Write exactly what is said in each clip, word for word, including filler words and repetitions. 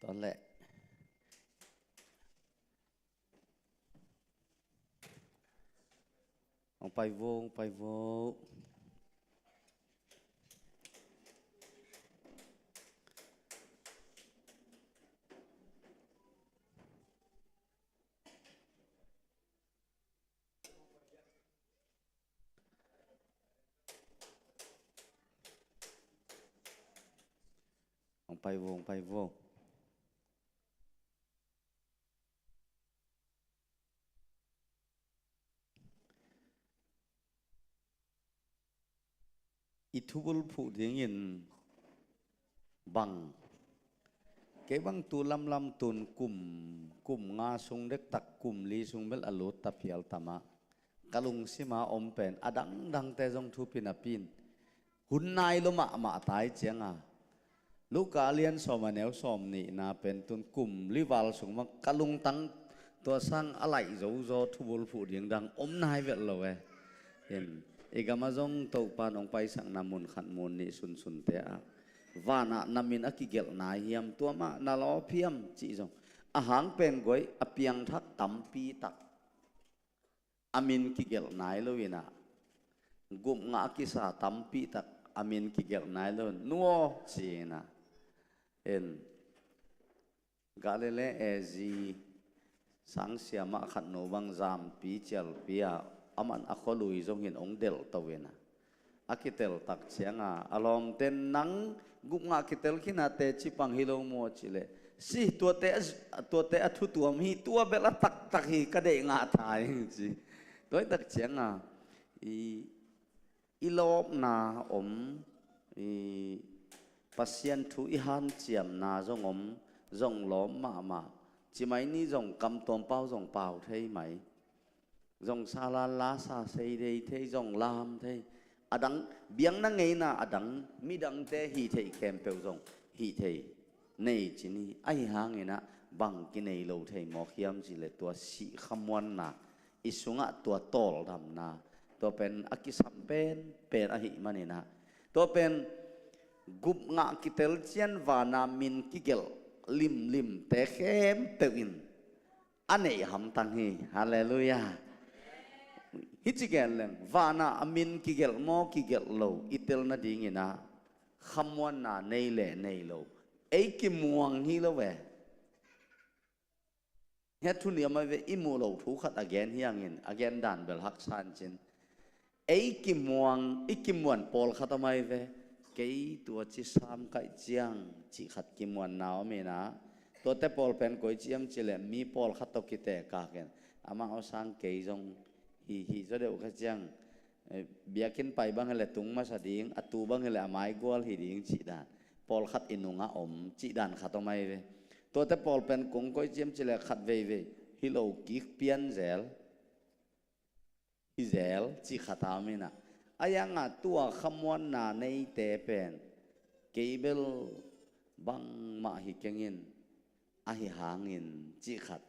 Tua leh. Hong pai vo, hong pai vo. Hong pai vo, hong pai vo. I thubulphuh dingin bang, kei bang tu lamlam tun kum, kum nga sung dektak, kum li sung bel a lut ta phial ta mah. Ka lungsima om pen a dangdangte zong thupi napi-in hun nai lua mahmah ta hi cianga, Luka a lian sawm a neu sawm nihna pen tun kum li val sung mah ka lungtang, tua sang a laih zozaw thubulphuh ding dang om nai vet lo e. Hin, i gamah zong Topa'n hong paisakna mun khat mun nih sunsunte ah vanah na min a kigelh nai hiam, tua mah na lawp hiam cih zong, a hang pen guai, a piangthak tampi tak a min kigelh nai lo inah, gupngah a kisa tampi tak a min kigelh nai lo in, nu aw ci inah. En, Galilee ezi sangsia mah khat nu bang zampi cialpi ah, aman a khualui zong hin hong delhto inah, a kitel tak cianga a lawmten, nang gupngah kitel khinate cipang hi lo maw cileh, si, tuate a, tuate a thutuam hi, tua bel a taktak hi, ka deih ngah tha ing ci. Tua hi tak cianga i, i lawpna om, i Pasian thu i hanciamna zong om, zong lawp mahmah. Cimai ni zong kamtuam pau zong pau thei mai. Zong salan la sa sei dei thei, zong lam thei. A dang biakna ngeina a dang midangte hih theih khempeuh zong hih thei nei ci ni. Ahi hanginah bang kinei lo thei mawk hiam cileh tua sih khamuanna i sungah tua tawldamna, tua pen a kisam penpen ahih maninah, tua pen gupngah kitel cian vana min kigelh limlimte khempeuh in a neih hamtang hi. Halleluiah. Hih ci gen leng, vanah a min kigelh maw kigelh lo i tel nadinginah khamuanna nei le nei lo, ei kimuang hi lo ve. Hia thu niam ai ve, i muh loh thu khat a gen hiangin, a gen dan bel haksa in cin. Ei kimuang, i kimuan pawlkhat om ai ve. Kei tua ci sam kaih ciang cih khat kimuanna om inah, tuate pawl pen koi ciam cileh mi pawlkhat tawh kitehkak in, amah aw sang kei zong hi, hi zaw deuh kha ciang, eh, biakinn pai bang hileh tung masa ding, a tu bang hileh a maigual hi ding cih dan, pawlkhat i nungah om cih dan khat om ai ve. Tuate pawl pen kong koi ciam cileh khat veivei hi lo kik pian zel, hi zel cih khat a om inah. A yangah tua khamuanna neite pen kei bel bangmah hi kengin, ahi hangin cih khat.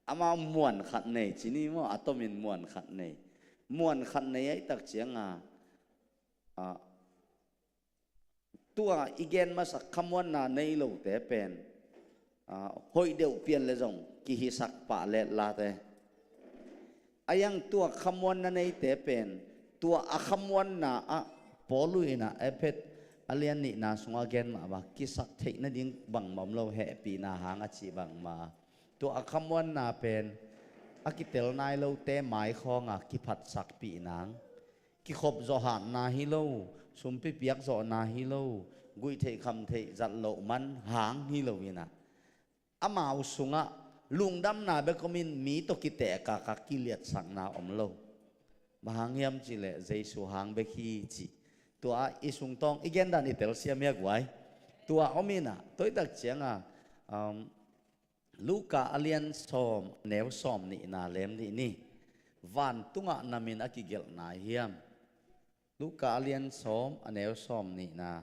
Amau muan khat nei ci ni maw, a tomin muan khat nei. Muan khat nei ahi tak cianga, a, tua i gen masak khamuanna nei lote pen, a, hoih deuh pian le zong kihisak pah letlate. A yang tua khamuanna neite pen, tua a khamuanna ah Paul inah Efesa a lian nihna sungah gen mah bang, kisak theih nading bangmah om lo, hehpihna hang a cih bangmah. Tua a khamuanna pen a kitel nai lote mai khawnga kiphatsakpih nang, kikhop zawh hatna hi lo, sumpi piak zawhna hi lo, guih theih kham theih zat loh man hang hi lo inah, amau sungah lungdamna bek omin mi tawh kitehkaka kiliatsakna om lo. Bang hang hiam cileh Jesu hang bek hi cih. Tua i sungtawng i gendan i telsiam hi a guai. Tua om inah, tua hi tak cianga, um, Luka a lian sawm, a neu sawm nihna lem dih ni. Vantungah na min a kigelh nai hiam? Luka a lian sawm, a neu sawm nihna.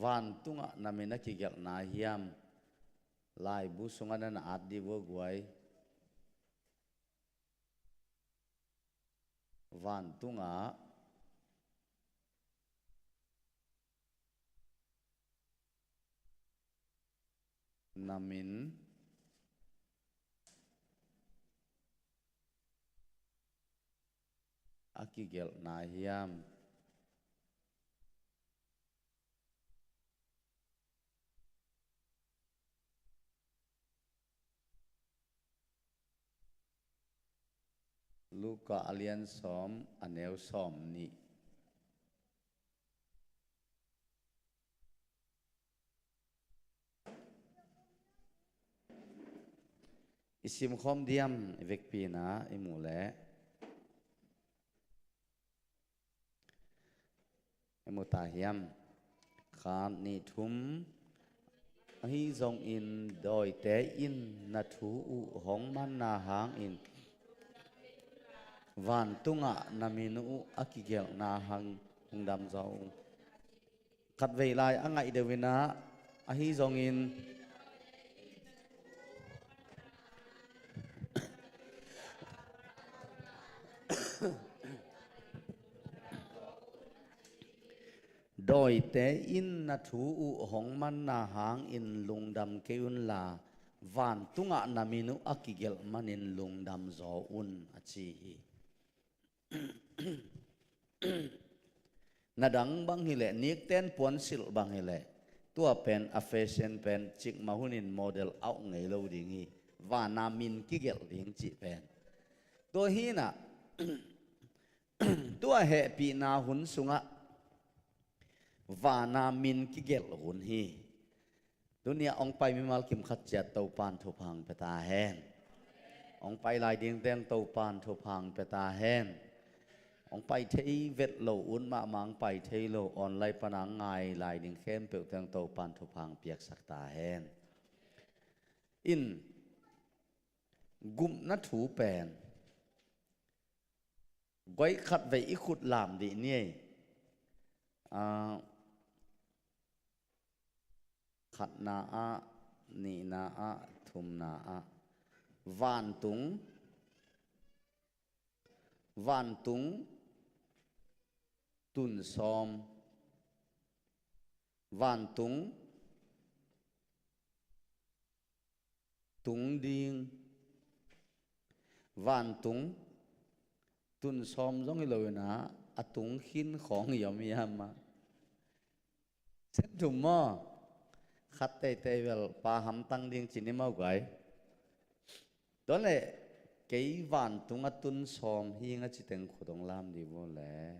Vantungah na min a kigelh nai hiam? Laibu sungah na na at dih vua guai. Vantungah na min a kigelhna hiam? Luka a lian sawm, a neu sawm nih. I simkhawm diam, i vekpi-in ah i muh leh i mu ta hiam? Khat, nih, thum. Ahi zongin dawite in na thu uh hong manna hangin vantungah na min uh a kigelhna hang lungdam zaw un. Khatvei lai a ngaih deuh in ah, ahi zongin dawite in na thu uh hong manna hangin lungdam kei unla, vantungah na min uh a kigelh manin lungdam zaw un, a ci hi. Na dang bang hileh, nikten puansilh bang hileh, tua pen a fashion pen cikmah hunin model auh ngei lo ding hi. Vana min kigelh ding cih pen. Tua hi-in ah, tua hehpihna hun sungah vana min kigelh hun hi. Tuni-ah hong pai mimal kim khat ciat Topa'n thupha hong pia ta hen. Hong pai lai dingteng Topa'n thupha hong pia ta hen. Hong pai thei vet lo, ut mahmah hong pai thei lo, online pana hong ngai lai ding khempeuhteng Topa'n thupha hong piaksak ta hen. In, gupna thu pen guai, khatvei i khut lam dih ni ei. Ah, khatna ah, nihna ah, thumna ah. Vantung, vantung tun sawm. Vantung tung ding. Vantung tun sawm zong hi lo-in ah, a tung khin khawng i om hiam ah? Sen thum maw? Khat teitei bel pa hamtang ding ci ni maw guai? Tua leh, kei vantung a tun sawm hi ing, a ci teng khut hong lam dih vo leh.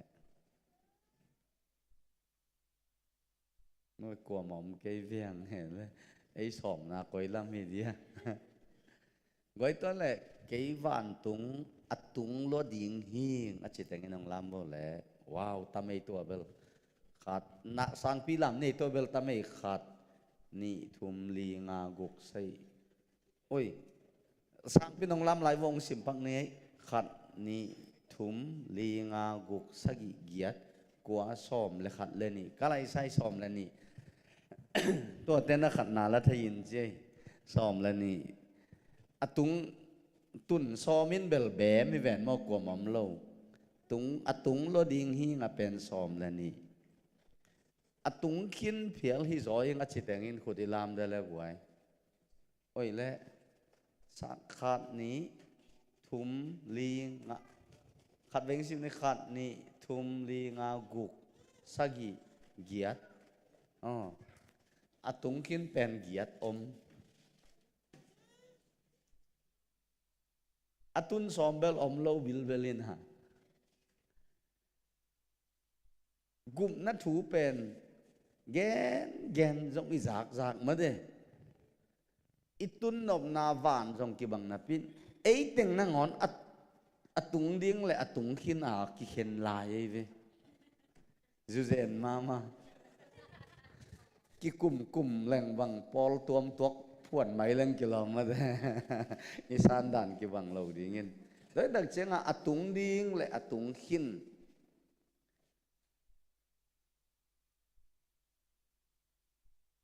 Noi, kuamah om kei viang he le. Ei sawmna koi lam hi dia. Guai, tua leh, kei vantung a tung lua ding hi ing, a ci teng in hong lam vo leh. Wow, tam ei tua bel. Khat, na, sangpi lam ni ei tua bel, tam ei. Khat, nih, thum, li, nga, guk, sagih. Oi, sangpi nong lam lai vo, hong sim pak ni ei. Khat, nih, thum, li, nga, guk, sagih, giat, kua, sawm le khat le nih. Ka lai sai sawm le nih. Tuate na khatna la thei in ci ei. Sawm le nih. A tung, tun sawm in bel bem hi ven maw, kuamah om lo. Tung, a tung lua ding hi ing a pen sawm le nih. A tung khin phial hi zaw ing, a ci teng in khut i lam de le guai. Oi le, sa, khat, nih, thum, li, nga. Khat veng sim ni, khat, nih, thum, li, nga, guk, sagih, giat. Oh. A tung khin pen giat om. A tun sawm bel om lo bilbel in ha. Gupna thu pen gen gen zong i zakzak mah de. I tun nopna van zong kibang napi-in, ei teng nangawn a, a tung ding le a tung khin a kikhen lai ei ve. Zuzen mahmah. Kikumkum leng bang pawl tuam tuak phuan mai leng kilawm mah de. I sandan kibang lo dingin. Tua hi tak ciangah a tung ding le a tung khin.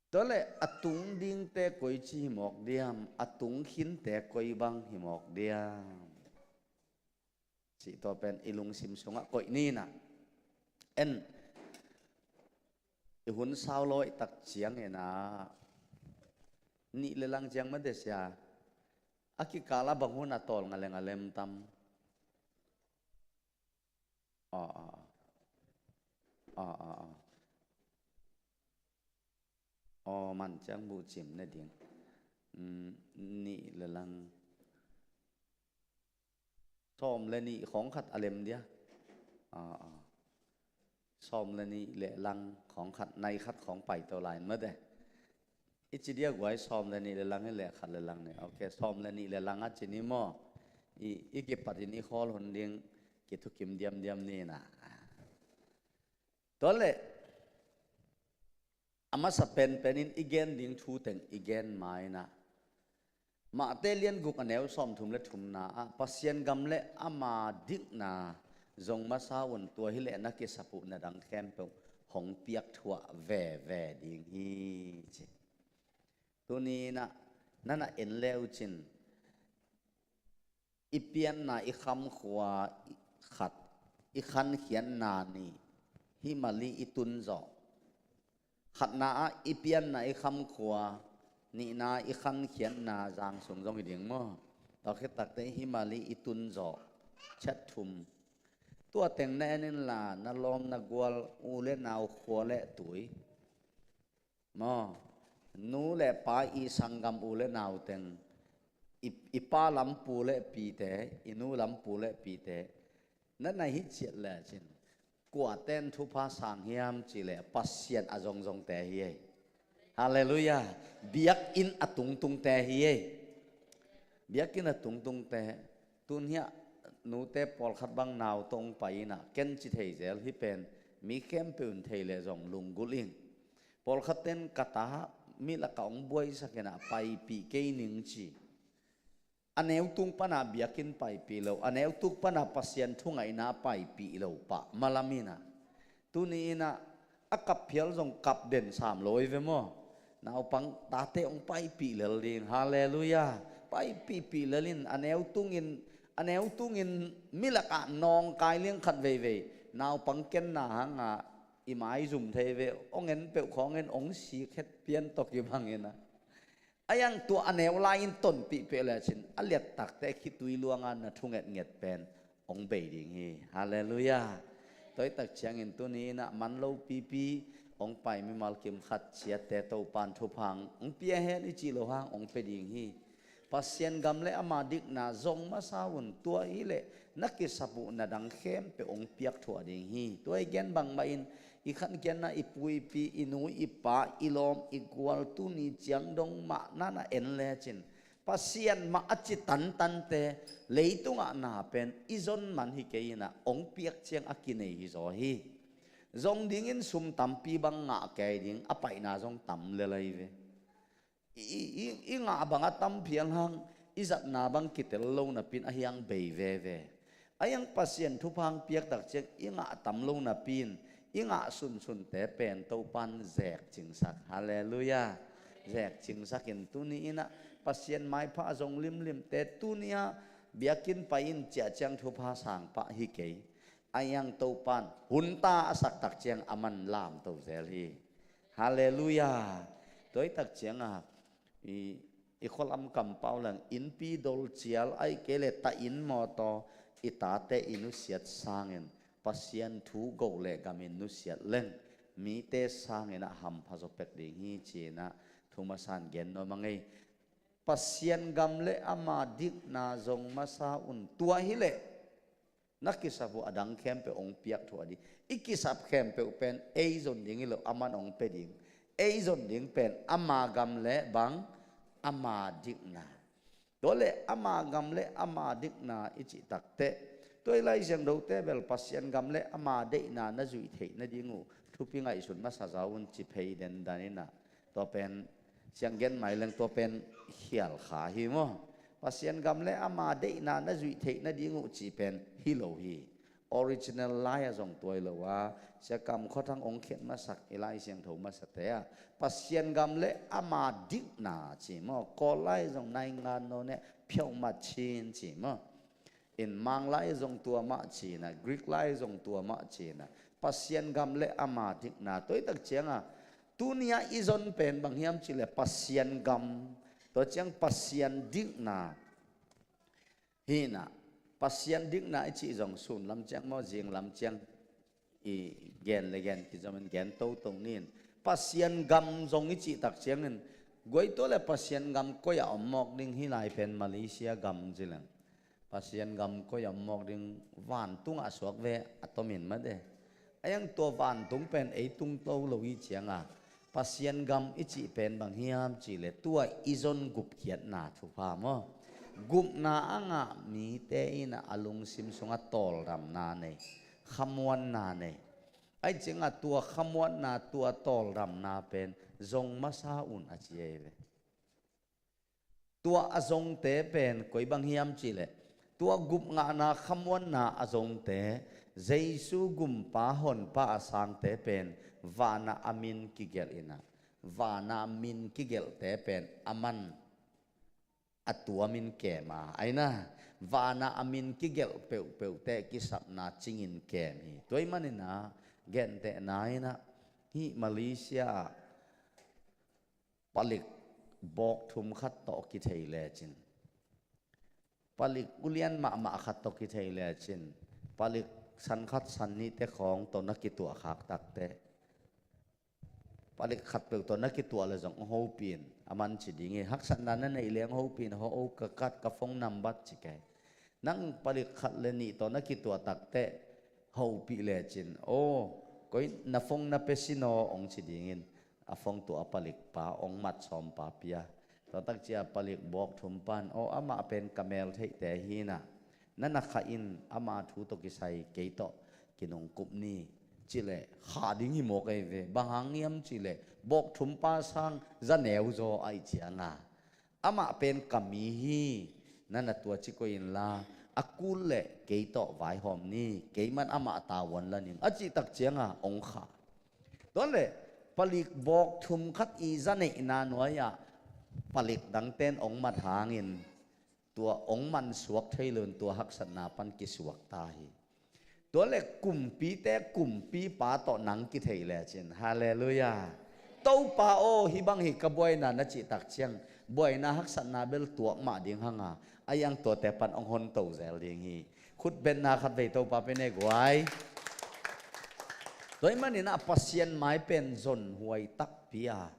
Tua leh a tung dingte koici hi mawk diam, a tung khinte koi bang hi mawk diam? Cih tua pen i lungsim sungah koih ni in ah. En, i hun sau lawi tak ciangin ah, nih le lang ciang mah de sia. A kikal ah bang hun a tawl ngaleng a lem tam. Aw, aw, aw. Aw, aw, aw. Aw, man ciang buh cim ne ding. Mm, nih le lang. Sawm le nih khawng khat a lem dia. Aw, aw. Sawm le nih le lang khawng khat, nai khat khawng pai to lai mah de. I ci dia guai, sawm le nih le lang i le khat le lang ni. Ok, sawm le nih le lang a ci ni maw. I, i kipat in i khawl hun ding kithukim diamdiam ni in ah. Tua leh, a masa penpen in i gen ding thu teng i gen ma in ah, Mate lian guk a neu sawmthum le thumna ah, Pasian gam le ama dikna zong masa un, tua hileh na kisap uh na dang khempeuh hong piak thuah veve ding hi, ci. Tuni in ah na na en le uh cin, i pianna i khamkhua khat, i khankhiatna nih, himah li i tun zawh. Khatna ah i pianna i khamkhua, nihna i khankhiatna zang sung zong hi ding maw? Tua khit takteh himah li i tun zawh, chat thum. Tua teng na en inla, na lawm na gual, u le nau, khua le tui, maw? Nu le pa, i sanggam u le nau teng, i, i pa lam pu le pite, i nu lam pu le pite, na na hi ciat le cin, kua ten thupha sang hiam cih leh Pasian a zongzongte hi ei. Halleluiah. Biakinn a tungtungte hi ei. Biakinn a tungtungte. Tun hiah nute pawlkhat bang nau tawh hong pai in ah, ken ci thei zel hi pen, mi khempeuh in thei leh zong lunggulh ing. Pawlkhat ten ka ta mi lakah hong buaisak in ah paipih kei ning ci. A neutung pana biakinn paipih lo, a neutung pana Pasian thungaihna paipih lo pah malam in ah, tuni in ah a kap phial zong kap den sam lo hi ve maw? Naupang tate hong paipih lel ding. Halleluiah. Paipihpih lel in, a neutungin, a neutungin mi lakah nawngkai liang khat veivei, naupang kenna hangah i maizum thei ve, hong en peuh khawng in hong sik het pian tawh kibang in ah. A iang tua a neu lai-in tonpih peh lecin, a liat takte khitui luanga na thungetnget pen hong bei ding hi. Halleluiah. Tua hi tak ciangin tuni in ah man lopipi hong pai mimal kim khat ciatte Topan thupha hong pia hen i cih loh hang hong pia ding hi. Pasian gam le ama dikna zong masa un, tua hileh na kisap uh na dang khempeuh hong piak thuah ding hi. Tua i gen bangmah in, i khankiatna, i pu i pi, i nu i pa, i lawm i gual, tuni ciang dong mah na na en lecin, Pasian mah a ci tantante leitungah na pen i zon man hi kei in ah, hong piak ciang a kinei hi zaw hi. Zong dingin sum tampi bang ngah kei ding, a paihna zong tam lel ahi ve. I, i, i, i ngah bang a tam phial hang, i zatna bang kitel lo napi in a hiang bei veve. A hiang Pasian thupha hong piak tak ciang i ngah tam lo napi in, i ngah sunsunte pen Topan zekcingsak. Halleluiah. Zekcingsak in tuni in ah Pasian maipha a zong limlimte tuni ah biakinn pai in ciah ciang thupha sang pah hi kei. A hiang Topan hun ta a sak tak ciang a man lamto zel hi. Halleluiah. Tua hi tak ciang a, i, i khualam kampau leng, innpi dolcial, ahih kei leh ta inn mawtaw, i tate i nusiat sangin Pasian thu go le gam in nusiat leng, mite sangin ah hampha zaw pek ding hi, ci-in ah thu masa in gen nuam a ngei. Pasian gam le ama dikna zong masa un, tua hileh na kisap uh a dang khempeuh hong piak thuah ding. I kisap khempeuh pen ei zon ding hi lo, aman hong pia ding. Ei zon ding pen ama gam le bang, ama dikna. Tua leh ama gam le ama dikna i cih takteh, tua i Lai Siangthote bel Pasian gam le ama deihna na zuih theih nading uh thupi ngaihsut masa zaw un ci phei dendan in ah, tua pen siang gen mai leng tua pen khial kha hi maw? Pasian gam le ama deihna na zuih theih nading uh ci pen hi lo hi. Original lai a zong tua hi lo a, Sia Kam Khua Thang hong khiat masak i Lai Siangtho masate ah Pasian gam le ama dikna ci maw? Kawl lai zong naingan no ne phiaumat chin ci maw? In Mang lai zong tua mah cinah, Greek lai zong tua mah cinah, Pasian gam le ama dikna. Tua hi tak cianga, tuni-ah i zon pen bang hiam cihleh Pasian gam, tua ciang Pasian dikna. Hinah, Pasian dikna i cih zong sun lam ciang maw, zing lam ciang i gen le gen kizomin gen toto nin. Pasian gam zong i cih tak ciangin, guai, tua le Pasian gam koi-ah om mawk ding? Hih lai pen Malaysia gam ci leng, Pasian gam koi-ah om mawk ding? Vantungah suak ve a tomin mate. A iang tua vantung pen ei tung to lo i cianga, Pasian gam i cih pen bang hiam cihleh tua i zon gupkhiatna thupha maw. Gupna a ngah mite inah a lungsim sungah tawldamna nei, khamuanna nei. Ahi ciangah tua khamuanna, tua tawldamna pen zong masa un a ci ahi ve. Tua a zongte pen koi bang hiam cihleh, tua gupngahna khamuanna a zongte, Jesu gumpa honpa a sangte pen vanah a min kigelh inah, vanah a min kigelhte pen a man a tuamin kem a, aina, vanah a min kigelh peuhpeuhte kisapna cingin kem hi. Tua ahih maninah gentehna inah, hih Malaysia ah palik bawk thum khat tawh kithei lecin, palik ulian mahmah khat tawh kithei lecin, palik san khat san nihte khawng tawh na kituah khak takteh, palik khatpeuh tawh na kituah le zong hong hopih in, a man ci ding hi. Haksatna na neih leng hong hopih in, ho, o ka kad, ka phone number ci kei. Nang palik khat le nih tawh na kituah takteh hopih lecin, o, koi, na phone na pia sin aw, hong ci dingin, a phone tuah a palikpa hong mat sawmpa pia. Tua takcia palik bawk thumpan, o, amah pen ka mel theihte hinah, na na khah in, ama thu tawh kisai kei tawh kinungkup ni, cileh khah ding hi mawk ahi ve. Bang hang hiam cihleh bawk thumpa sang za neu zaw ahih cianga, amah pen ka mi hi, na na tua ci koih inla, a kul leh kei tawh vaihawm ni, kei man amah tavuan la ning, a cih tak cianga hong khah. Tua leh palik bawk thum khat i za neihna nuai-ah palik dangten hong mat hangin, tua hong mansuak thei loin tua haksatna pan kisuak ta hi. Tua le kumpite kumpipa tawh nang kithei lecin, halleluiah. Topa aw, hih bang hi ka buaina na cih tak ciang, buaina haksatna bel tuak mah ding hanga, a iang tuate pan hong honto zel ding hi. Khut benna khat vei Topa pia ne guai. Tua ahih maninah Pasian mai pen zonhuai takpi a,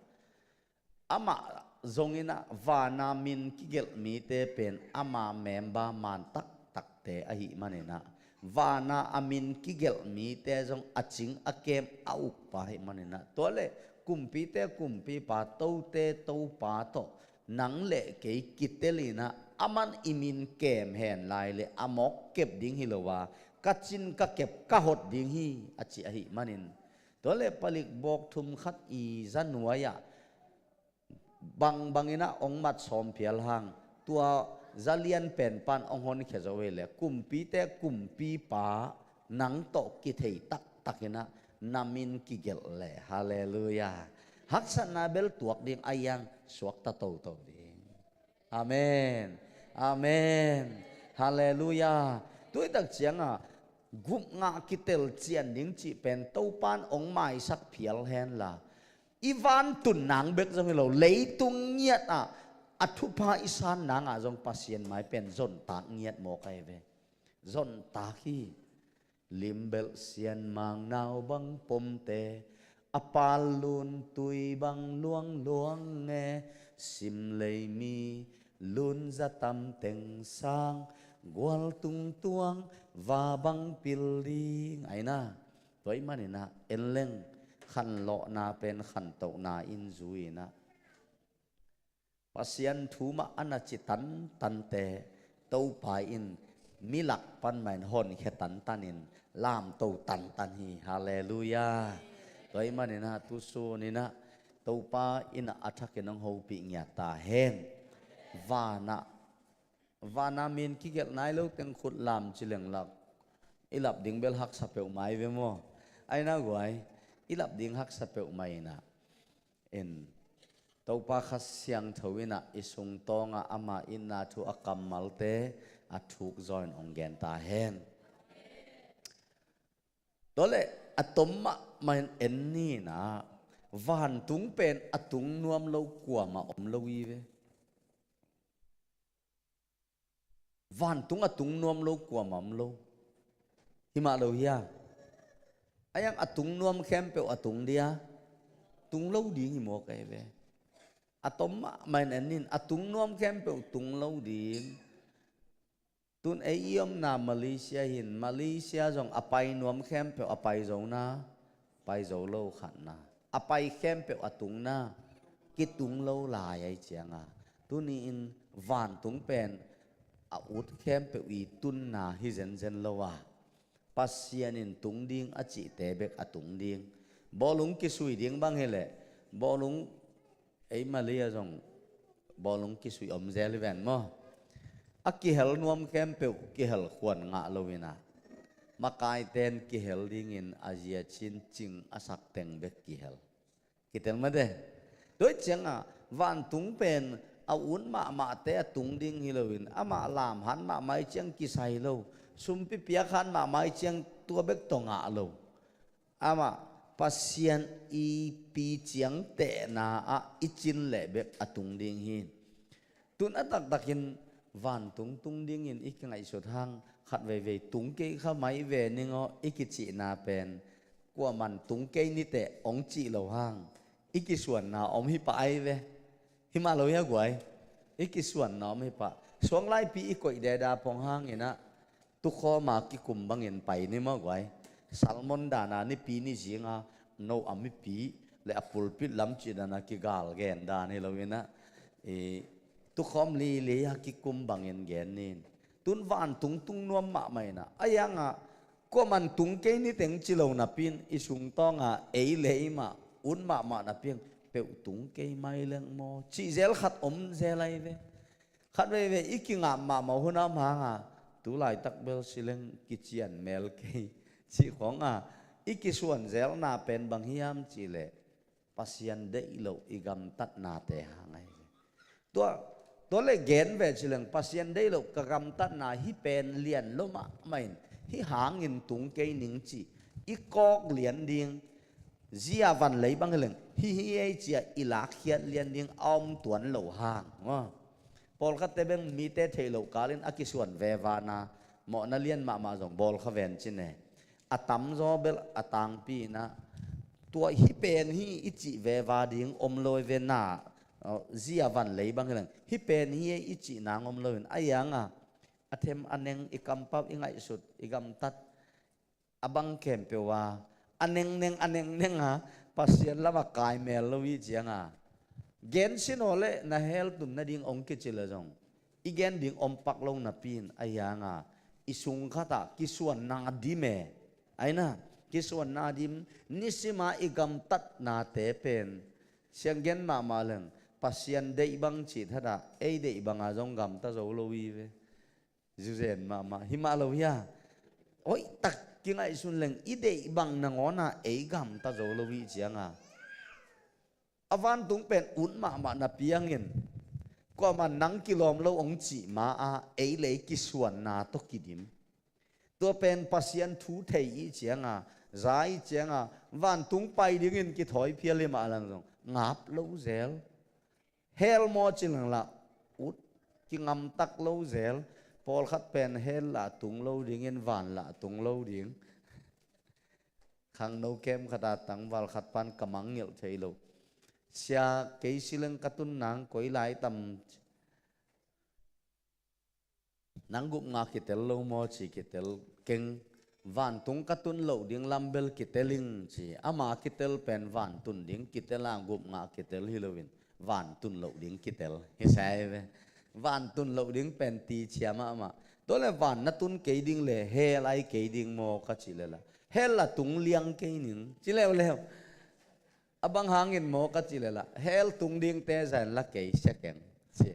amah zonginah vana min kigelh mite pen ama member man taktakte ahih maninah, vana a min kigelh mite zong a cing a kem a ukpa ahih maninah, tua le kumpite kumpipa, tote topa tawh nang le kei kitel inah, aman i min kem hen lai le a mawk kep ding hi lo a, ka cin ka kep ka hot ding hi, a ci ahih manin, tua le palik bawk thum khat i za nuai-ah bangbang inah hong mat sawm phial hang, tua za lian pen pan hong honkhia zo hi le, kumpite kumpipa nang tawh kithei taktak inah na min kigelh le, halleluiah, haksatna bel tuak ding a iang suakta toto ding. Amen. Amen. Halleluiah. Tua hi tak cianga gupngah kitel cian ding cih pen Topan hong maisak phial henla, i vantun nang bek zong hi lo, leitung ngiatah a thupha i san nangah zong Pasian mai pen zontak ngiat mawk ahi ve. Zontak hi. Limbelh sianmang nau bang pomte, a pal lun tui bang luangluang e, simlei mi lun za tam teng sang, gual tung tuang va bang pil ding, aina. Tua ahih maninah en leng khanlawhna pen khantohna in zui inah, Pasian thu mah a na ci tantante Topa in milak pan mah in honkhia tantanin lamto tantan hi. Halleluiah. Tua ahih maninah tusun inah Topa in a thakin hong hopih ngiat ta hen. Vanah, vana min kigelh nai lo teng khut lam ci leng lak, i lap ding bel haksa peuhmah hi ve maw? Aina guai, i lap ding haksa peuhmah inah, en, Topa Kha Siangtho in ah i sungtawngah ama itna thu a kammalte a thuk zaw in hong gen ta hen. Tua leh a tom mahmah in en ni in ah, vantung pen a tung nuam lo kuamah om lo hi ve. Vantung a tung nuam lo kuamah om lo. Hi mah lo hia? A hiang a tung nuam khempeuh a tung dia, tung lo ding hi mawk ahi ve. A tom mahmah in en in, a tung nuam khempeuh tung lo ding. Tun ei i omna Malaysia hi in, Malaysia zong a pai nuam khempeuh a pai zo na, pai zo lo khatna. A pai khempeuh a tungna, kitung lo lai ahi cianga, tuni-in vantung pen a ut khempeuh i tunna hi zenzen lo a, Pasian in tung ding a cihte bek a tung ding. Bawlung kisui ding bang hileh, bawlung ei Malay ah zong bawlung kisui om zel hi ven maw. A kihel nuam khempeuh kihel khuan ngah lo in ah, makaite in kihel dingin a zia cin cing a sak teng bek kihel. Kitel mah de. Tua hi ciangah vantung pen a ut mahmahte a tung ding hi loin, amah lamhan mahmah hi ciang kisai lo, sumpi piakhan mahmah hi ciang tua bek tawh ngah lo. Amah Pasian i pi ciang tehna ah i cin leh bek a tung ding hi. Tun a taktakin vantung tung dingin i kingaihsut hang, khat veivei tung kei kha mai ve ning aw i kicihna pen, kuaman tung kei niteh hong cih lo hang, i kisuanna om hi pah ahi ve. Hi mah lo hia guai? I kisuanna om hi pah. Suanglaipi i koih deda pong hangin ah, tukhawma kikum bangin pai ni maw guai? Salmon dana nipi ni zinga no a mipi le a pulpit lam cih dana kigal gen dan hi loin ah, i tukhawm lili a kikum bangin gen nin. Tun vantung tung nuam mahmah in ah, a hiangah kuaman tung kei niteng ci lo napi in i sungtawnga ei le ei mah ut mahmah napi in peuh tung kei mai leng maw cih zel khat om zel ahi ve. Khat veivei i kingap mahmah hun a om hanga, tu laitak bel sileng kician mel kei cih khawng a, i kisuan zelna pen bang hiam cihleh, Pasian deih loh i gamtatnate hang ahi ve. Tua, tua le gen ve cileng Pasian deih loh ka gamtatna hi pen lian lo mahmah in, hi hangin tung kei ning cih i kawk lian ding. Zia van lei bang hileng hi hi ei cia i lakkhiat lian ding a om tuan lo hang maw. Pawlkhatte beng mite theih loh kalin a kisuan vevana mawhna lian mahmah zong bawl kha ven cine. A tamzaw bel a tangpi inah tua hi pen hi i cih veva ding om lo i ve na. Zia van lei bang hileng hi pen hi ei i cih nang om lo in a hianga a them a neng i kampau i ngaihsut i gamtat a bang khempeuh a, a nengneng a nengneng a, Pasian lamah kai mel lo i cianga gen sinaw le na hell tun nading ong kici le zong i gen ding om pak lo napi in a hianga i sung khatah kisuanna dim e. Aina kisuanna dim nisima i gamtatnate pen siang gen mahmah leng Pasian deih bang cih thatah ei deih banga zong gamta zo lo i ve. Zuzen mahmah hi mah lo hia? Hoihtak kingaihsun leng i deih bang nangawna ei gamta zo lo hi cianga a vantung pen ut mahmah na piangin kuamah nang kilawm lo ong cih ma-a ei lei kisuanna tawh kidim. Tua pen Pasian thu thei i cianga za i cianga vantung pai dingin kithawi phial hi mah lang zong ngap lo zel. Hell maw ci lenglah ut kingamtak lo zel. Pawlkhat pen hell lah tung lo dingin van lah tung lo ding. Khangno kem khata tangval khat pan ka mangngilh thei lo. Sia kei sileng ka tun nang koi lai tam. Nang gupngah kitel lo maw ci kitel keng. Vantung ka tun loh ding lambel kiteling ci ama kitel pen vantun ding kitela gupngah kitel hi loin vantun loh ding kitel hi sai ve. Vantun loh ding pen ti cia mahmah. Tua le van na tun kei ding le hell ai kei ding maw ka ci lela hell a tung liang kei ning ci leuleu. A bang hangin maw ka ci lela hell tung dingte zain la kei sia keng ci.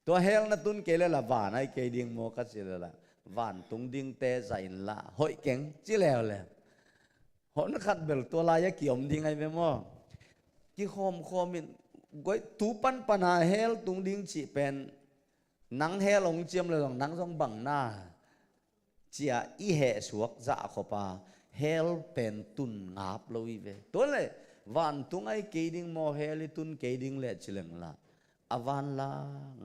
Tua hell na tun kei lela van ai kei ding maw ka ci lela van tung dingte zain la hoih keng ci leuleu. Hon khat bel tua lai-a kiom ding ai ve maw? Kikhawmkhawm in Guai, tu pan pana hell tung ding cih pen, nang hell hong ciam le zong nang zong bang na, ci-a i hehsuak zah khop a, hell pen tun ngap lo hi ve. Tua leh, vantung ahi kei ding maw, hell i tun kei ding leh ci leng la, a van la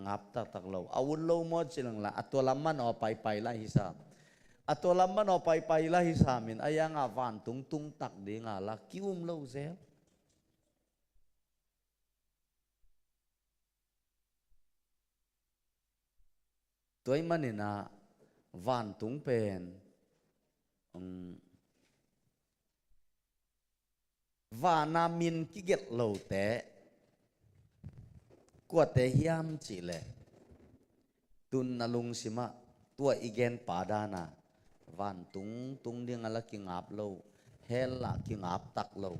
ngap taktak lo, a ut lo maw ci leng la, a tua lam man aw paipai la hi sam. A tua lam man aw paipai la hi sam in, a yang a vantung tung tak ding a la ki-um lo zel. Tua ahih manin ah vantung pen, um, vana min kigelh lote kuate hiam cih leh, tun na lungsim ah tua i gen pa dan a, vantung tung ding a la kingap lo, hell ah kingap tak lo.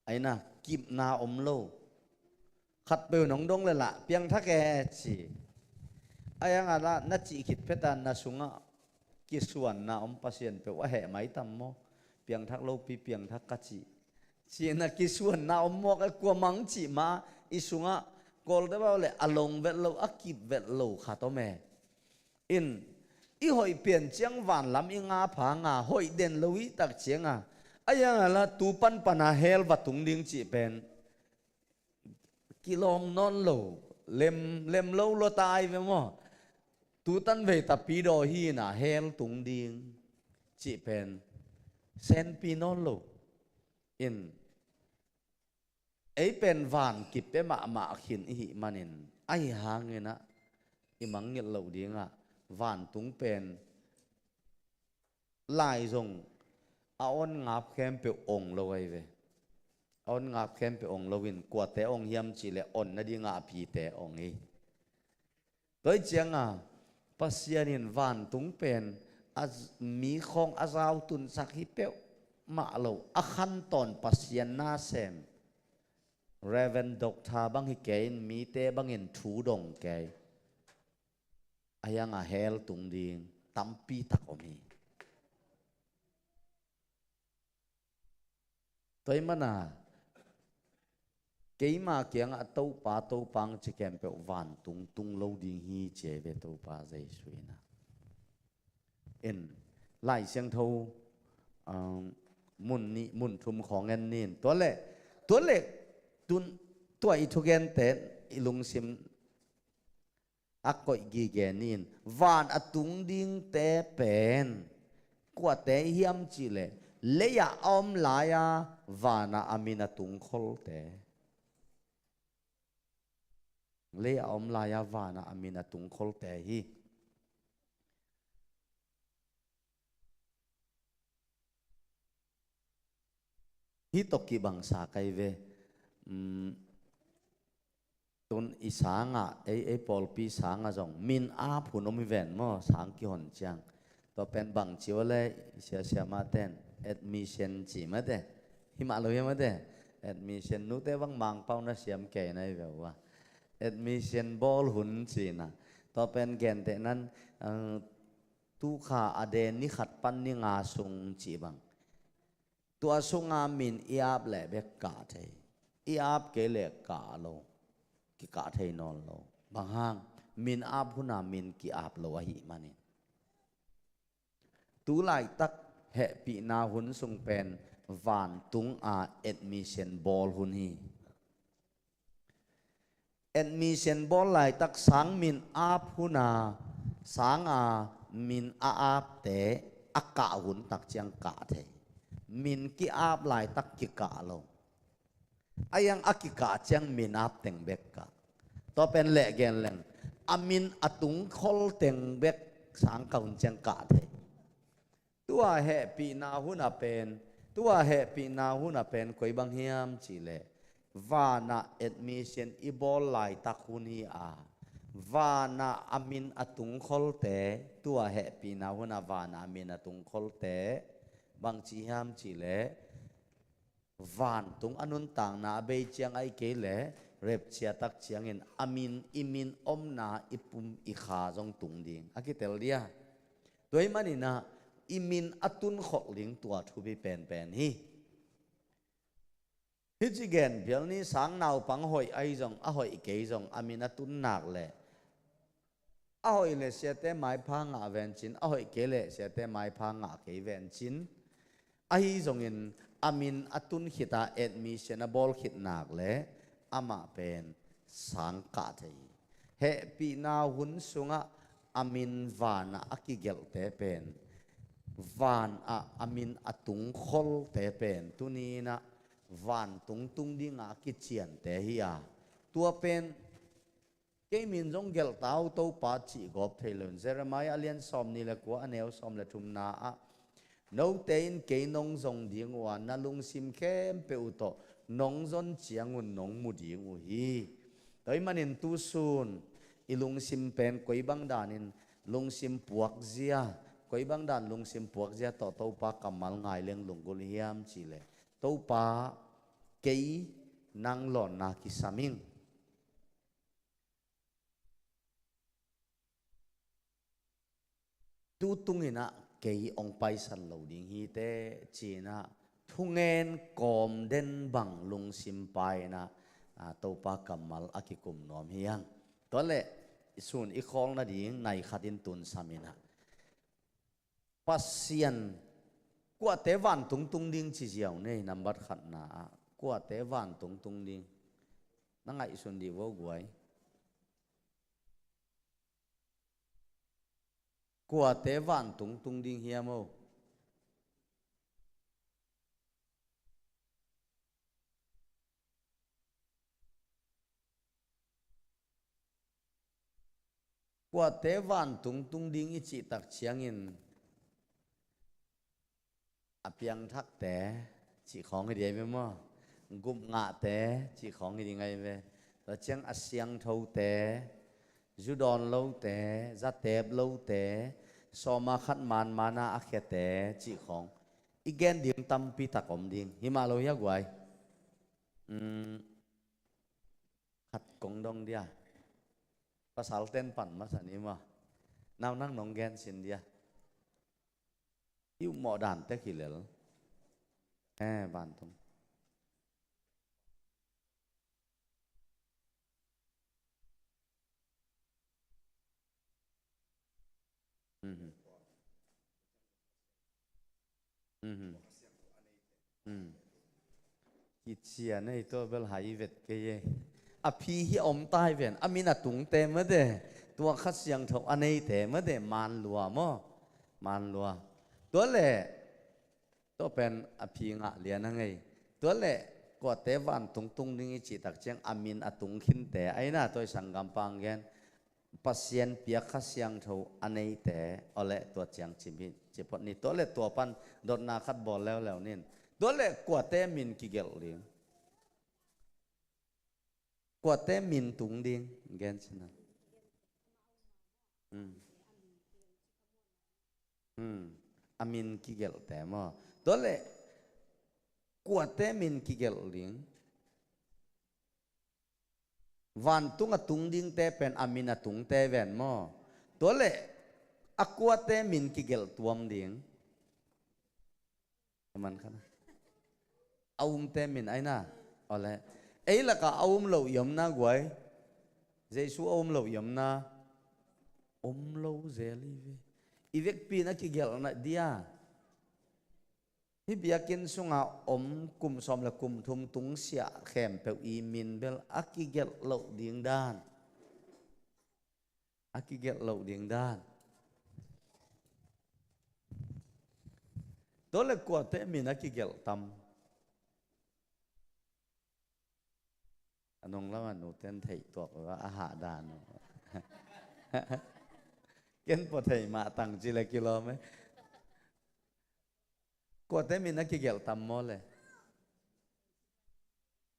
Ahi na, kipna om lo. Khatpeuh in hong dong leh la, piangthak e ci. Ahi hang a la, na cih khit phet a na sungah kisuanna om Pasian peuh a heh mai tam maw? Piangthak lopi piangthak ka cih, ci-in a kisuanna om mawk e. Kuamah cih mah i sungah, Kawlte bang leh a long vet lo, a kip vet lo khat om e. In, i hoih pian ciang vanlam i ngap hang a, hoih den lo i tak ciang a, ahi hang a la tu pan pana hell va tung ding cih pen kilawm nawn lo, lem, lem lo lua ta ai ve maw? Tu tan vei ta pi daw hi na hell tung ding cih pen senpi nawn lo. In, ei pen van kip pia mahmah khin i hih manin, ahi hangin ah i mangngilh loh ding ah, vantung pen lai zong a on ngap khempeuh ong lo ahi ve. A on ngap khempeuh ong lo in, kuate ong hiam cih leh on nading a a pite ong hi. Tua ahih ciang a, Pasian in vantung pen a z-, mi khawng a zau tunsak hi peuhmah lo, a khantawn Pasian nasem, Reverend Doctor bang hi kei in, mite bangin thu dong kei. Ahi hang a hell tung ding tampi tak om hi. Tua ahih manin ah, keima kiangah Topa, Topa hong ci khempeuh vantung tung lo ding hi ci ahi ve Topa Jesu in ah. In, Lai Siangtho, um, mun nih, mun thum khawng en ni in. Tua leh, tua leh, tun, tua i thugente i lungsim a koih gige ni in, van a tung dingte pen kuate hiam cih leh, lei-ah a om lai-a van-ah a min a tung kholte. Lei-ah a om lai-a van-ah a min a tung kholte hi. Hih tawh kibang sa kei ve. Um, tun i sangah, ei, ei pawlpi sangah zong min ap hun om hi ven maw, sang kihon ciang. Tua pen bang ci uh leh, siasia mahte in admission ci mate. Himah lo hia mate. Admission, nute bang Mangpau na siam kei na hi ve uh a. Admission bawl hun ci na. Tua pen gentehna in, uh, tukha a den ni khat pan ni nga sung cih bang. Tua sunga min i ap leh bek kah thei. I ap kei leh kah lo. Kikah thei nawn lo. Bang hang, min ap huna min ki-ap lo ahih manin. Tu laitak hehpihna hun sung pen vantung a admission bawl hun hi. Admission bawl laitak sang min ap huna, sanga min a apte a kah hun tak ciang kah thei. Min ki-ap laitak kikah lo. A yang a kikah ciang min ap teng bek kah. Tua pen leh gen leng, a min a tung khol teng bek sang kah hun ciang kah thei. Tua hehpihna huna pen, tua hehpihna huna pen koi bang hiam cih leh, vanah admission i bawl laitak hun hi a, vanah a min a tung kholte, tua hehpihna huna vanah a min a tung kholte, bang ci hiam cih leh, vantung a nuntakna a bei ciang ahih kei leh, rapture tak ciangin a min, i min omna i pum i kha zong tung ding a kitel dia. Tua ahih manin ah, i min a tun kholh ding tua thupi penpen hi. Hih ci genphial ni sang naupang hoih ahi zong, a hoih kei zong, a min a tun nak leh, a hoih leh siate maipha ngah vencin, a hoih kei leh siate maipha ngah kei vencin. Ahi zongin a min a tun khit a admission a bawl khit nak leh amah pen sang kah thei hi. Hehpihna hun sungah a min vanah a kigelhte pen, vanah a min a tungkholte pen, tuni-in ah vantung tung dingah a kiciante hi a, tua pen kei min zong gelh ta uh Topa cih gawp thei lo in, Jeremiah a lian sawmnih le kua, a neu sawm le thumna ah, note in kei nong zong ding uh a, na lungsim khempeuh uh tawh nong zon ciangun nong mu ding uh hi. Tua ahih manin tusun i lungsim pen koi bang danin lungsim puakzia, koi bang dan lungsim puakzia tawh Topa kammal ngai leng lunggulh hiam cih leh, Topa, kei nang lawnna kisam ing. Tu tungin ah kei hong paisan lo ding hi teh, ci-in ah thungen kawm den bang lungsim pia-in ah, aa, Topa kammal a kikum nuam hi hang. Tua leh, sun i khawl nading nai khat in tunsam in ah, Pasian, kuate vantung tung ding ci ziau ni, nambat khatna ah, kuate vantung tung ding? Na ngaihsun dih vo guai. Kuate vantung tung ding hiam o? Kuate vantung tung ding i cih tak ciangin, a piangthakte cih khawng hi ding ahi ve maw? Gupngahte cih khawng hi ding ahi ve. Tua ciang a siangthote, zu dawn lote, za teep lote, sawma khat man mana a khiate cih khawng i gen ding tampi tak om ding. Hi mah lo hia guai? Um, khat kong dong dia. Pasal ten pan masa ni maw? Nau nang nong gen sin dia. I upmawh dan tek hi lel. Eh, vantung. Mhm. Mhm. Mhm. Kician ei, tua bel hai vet kei e. A phi hi a om tai ven, a min a tungte mate, tua Kha Siangtho a neite mate, man lua maw? Man lua. Tua leh, tua pen a phi ngah lian a ngei. Tua leh, kuate vantung tung ding i cih tak ciang a min a tung khinte, aina tua i sanggampa hong gen, Pasian piak Kha Siangtho a neite, awleh tua ciang cim hi, ci phot ni. Tua leh tua pan dotna khat bawl leuleu nin. Tua leh kuate min kigelh ding? Kuate min tung ding? Gen cina. Hmm. Hmm. A min kigelhte maw? Tua leh kuate min kigelh ding? Vantung a tung dingte pen a min a tungte ven maw? Tua leh a kuate min kigelh tuam ding? A man khat a, a umte min aina. Awleh, ei lakah a um loh i omna guai. Jesu a um loh i omna. Om lo zel hi ve. I vekpi in a kigelhna dia. Hih biakinn sungah om kum sawm le kum thum tungsiah khempeuh i min bel a kigelh loh ding dan. A kigelh loh ding dan. Tua leh kuate min a kigelh tam? A nung lamah nuten theih tuak uh a, a hah dan uh. Ken pua thei mah tang ci leh kilawm e. Kuate min a kigelh tam maw leh?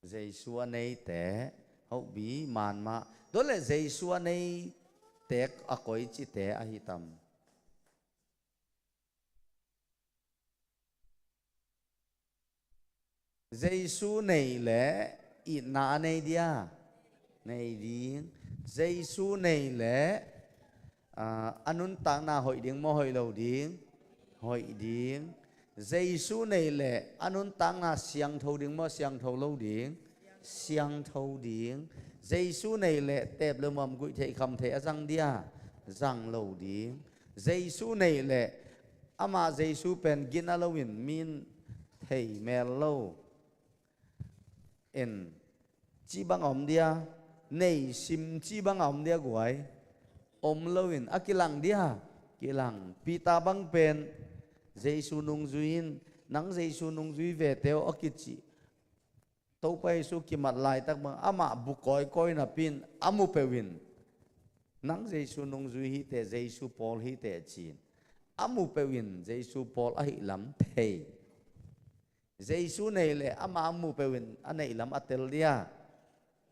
Jesu a neite, hobi man mah. Tua leh Jesu a neite a koicite ahi tam? Jesu nei leh itna a nei dia? Nei ding. Jesu nei leh, ah, a nuntakna hoih ding maw, hoih lo ding? Hoih ding. Jesu neih leh a nuntakna siangtho ding maw, siangtho lo ding? Siangtho ding. Jesu neih leh teep le muam, guih theih kham theih a zang dia? Zang lo ding. Jesu neih leh amah Jesu pen gina loin min thei mel lo in ci bang a om dia, nei sim ci bang a om dia guai, om loin a kilang dia, kilang. Peter bang pen Jesu nungzui in, nang Jesu nungzui vete aw a kici. Topa Jesu kimat laitak bang amah bu kawikawi napi in a mu peuhin, nang Jesu nungzui hi teh, Jesu pawl hi teh ci-in a mu peuhin Jesu pawl ahih lam thei. Jesu neih leh amah a mu peuhin a neih lam a tel dia?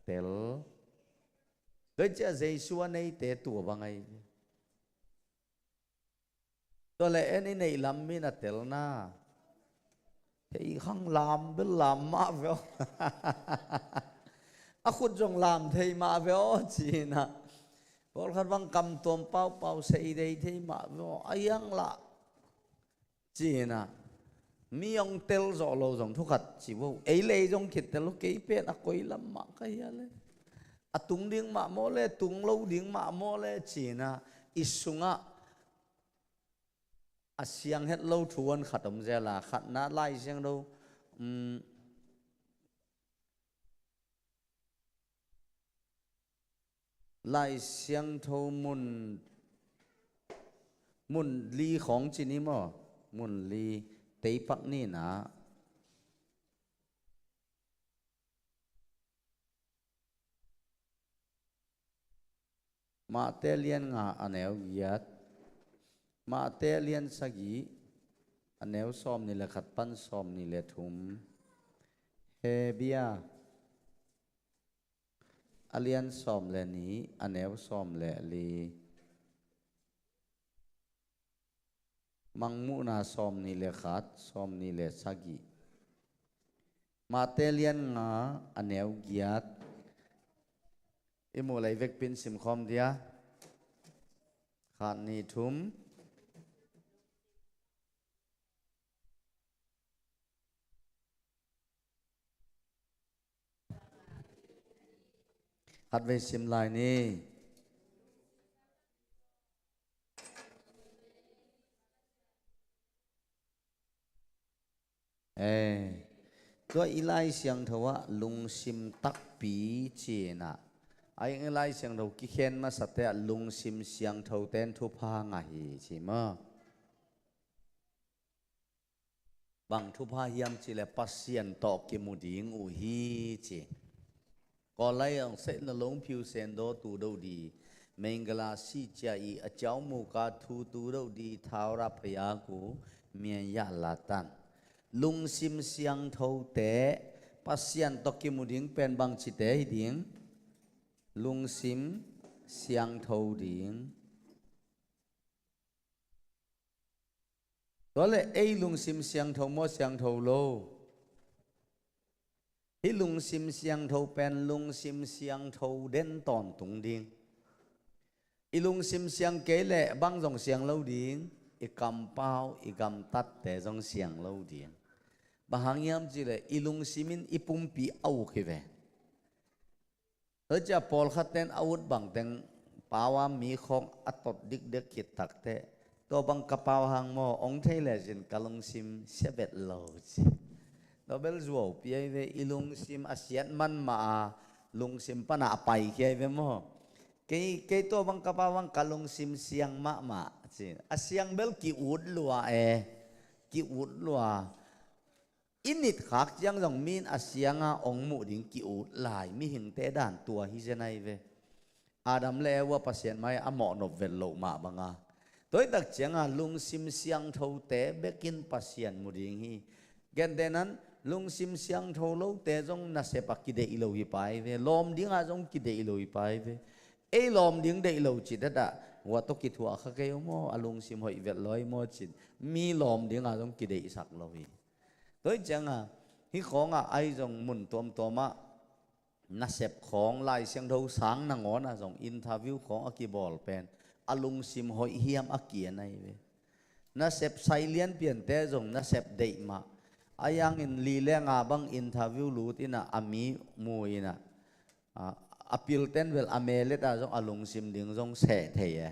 Tel. Tua ciah Jesu a neite tua bang ahi. Tua leh en i neih lam min a telna. Thei khang lam bel lam mah ve aw. A khut zong lam thei mah ve aw ci-in ah. Pawlkhat bang kam tuam paupau, sei dei thei mah ve aw. A hiang lah ci-in ah, mi hong tel zawh lo zong thukhat ci vo. Ei lei zong khit tel lo, kei pen a koi lam mah ka hia le? A tung ding mah maw le, tung lo ding mah maw le ci-in ah, i sungah a siang het lo thu an khat om zel a, khatna Lai Siangtho, um, Lai Siangtho mun, mun li khawng ci ni maw? Mun li, teipak ni na. Mate lian nga a neu giat, Mate lian sagih a neu sawmnih le khat pan sawmnih le thum, Hebru a lian sawm le nih a neu sawm le li, Mangmuhna sawmnih le khat, sawmnih le sagih, Mate lian nga a neu giat. I muh lei vekpi in simkhawm dia. Khat, nih, thum. Khatvei sim lai ni. Eh, tua i Lai Siangtho ah lungsim takpi ci-in ah, a i Lai Siangtho kikhen masate ah lungsim siangtho ten thupha ngah hi ci maw? Bang thupha hiam cih leh Pasian tawh kimu ding uh hi ci. Kawlai ang sehna longphiu sendo tu do di, Mengala si cia i a ciau muka thu tu do di, thaura phayaku mian ya latan. Lungsim siangtho te Pasian tawh kimu ding pen bang cite hi ding? Lungsim siangtho ding. Tua leh ei lungsim siangtho maw, siangtho lo? Hih lungsim siangtho pen lungsim siangtho den tawntung ding. I lungsim siang kei leh bang zong siang lo ding, i kampau, i gamtatte zong siang lo ding. Bang hang hiam cih leh i lungsim in i pumpi a uk hi ve. Tua cia pawlkhat ten a ut bang teng pau a mi khawng a tot dikdek khit takteh, tua bang ka pau hang maw, ong thei lecin ka lungsim sia vet lo ci. Tua bel zuau pi ai ve, i lungsim a siat man mah a, lungsim pana a pai khia ai ve maw. Kei, kei tua bang ka pau hang ka lungsim siang mahmah ci. A siang bel ki ut lua e, ki ut lua. I nit khak ciang zong mi in a sianga ong muh ding ki-ut lai, mihingte dan tua hi zen ai ve. Adam le Eva Pasian mai a mawhnop vet loh mah banga. Tuaitak cianga lungsim siangthote bekin Pasian mu ding hi. Gentenan lungsim siangtho lote zong nasep a kideih lo hi pai ve. Lawm dinga zong kideih lo hi pai ve. Ei lawm ding deih lo cih dada, hua tawh kithuah kha kei uh maw, a lungsim hoih vet lo ai maw cin. Mi lawm dinga zong kideihsak lo hi. Tua hi cianga, hih khawnga ai zong mun tuamtuamah nasep khawng Lai Siangtho sang nangawnah zong interview khawng a kibawl pen a lungsim hoih hiam a kian ahi ve. Nasep sai lianpiante zong nasep deih mah. A yangin li le nga bang interview lut inah a mi mu inah, a, a pilten bel a melet ah zong a lungsim ding zong seh thei e.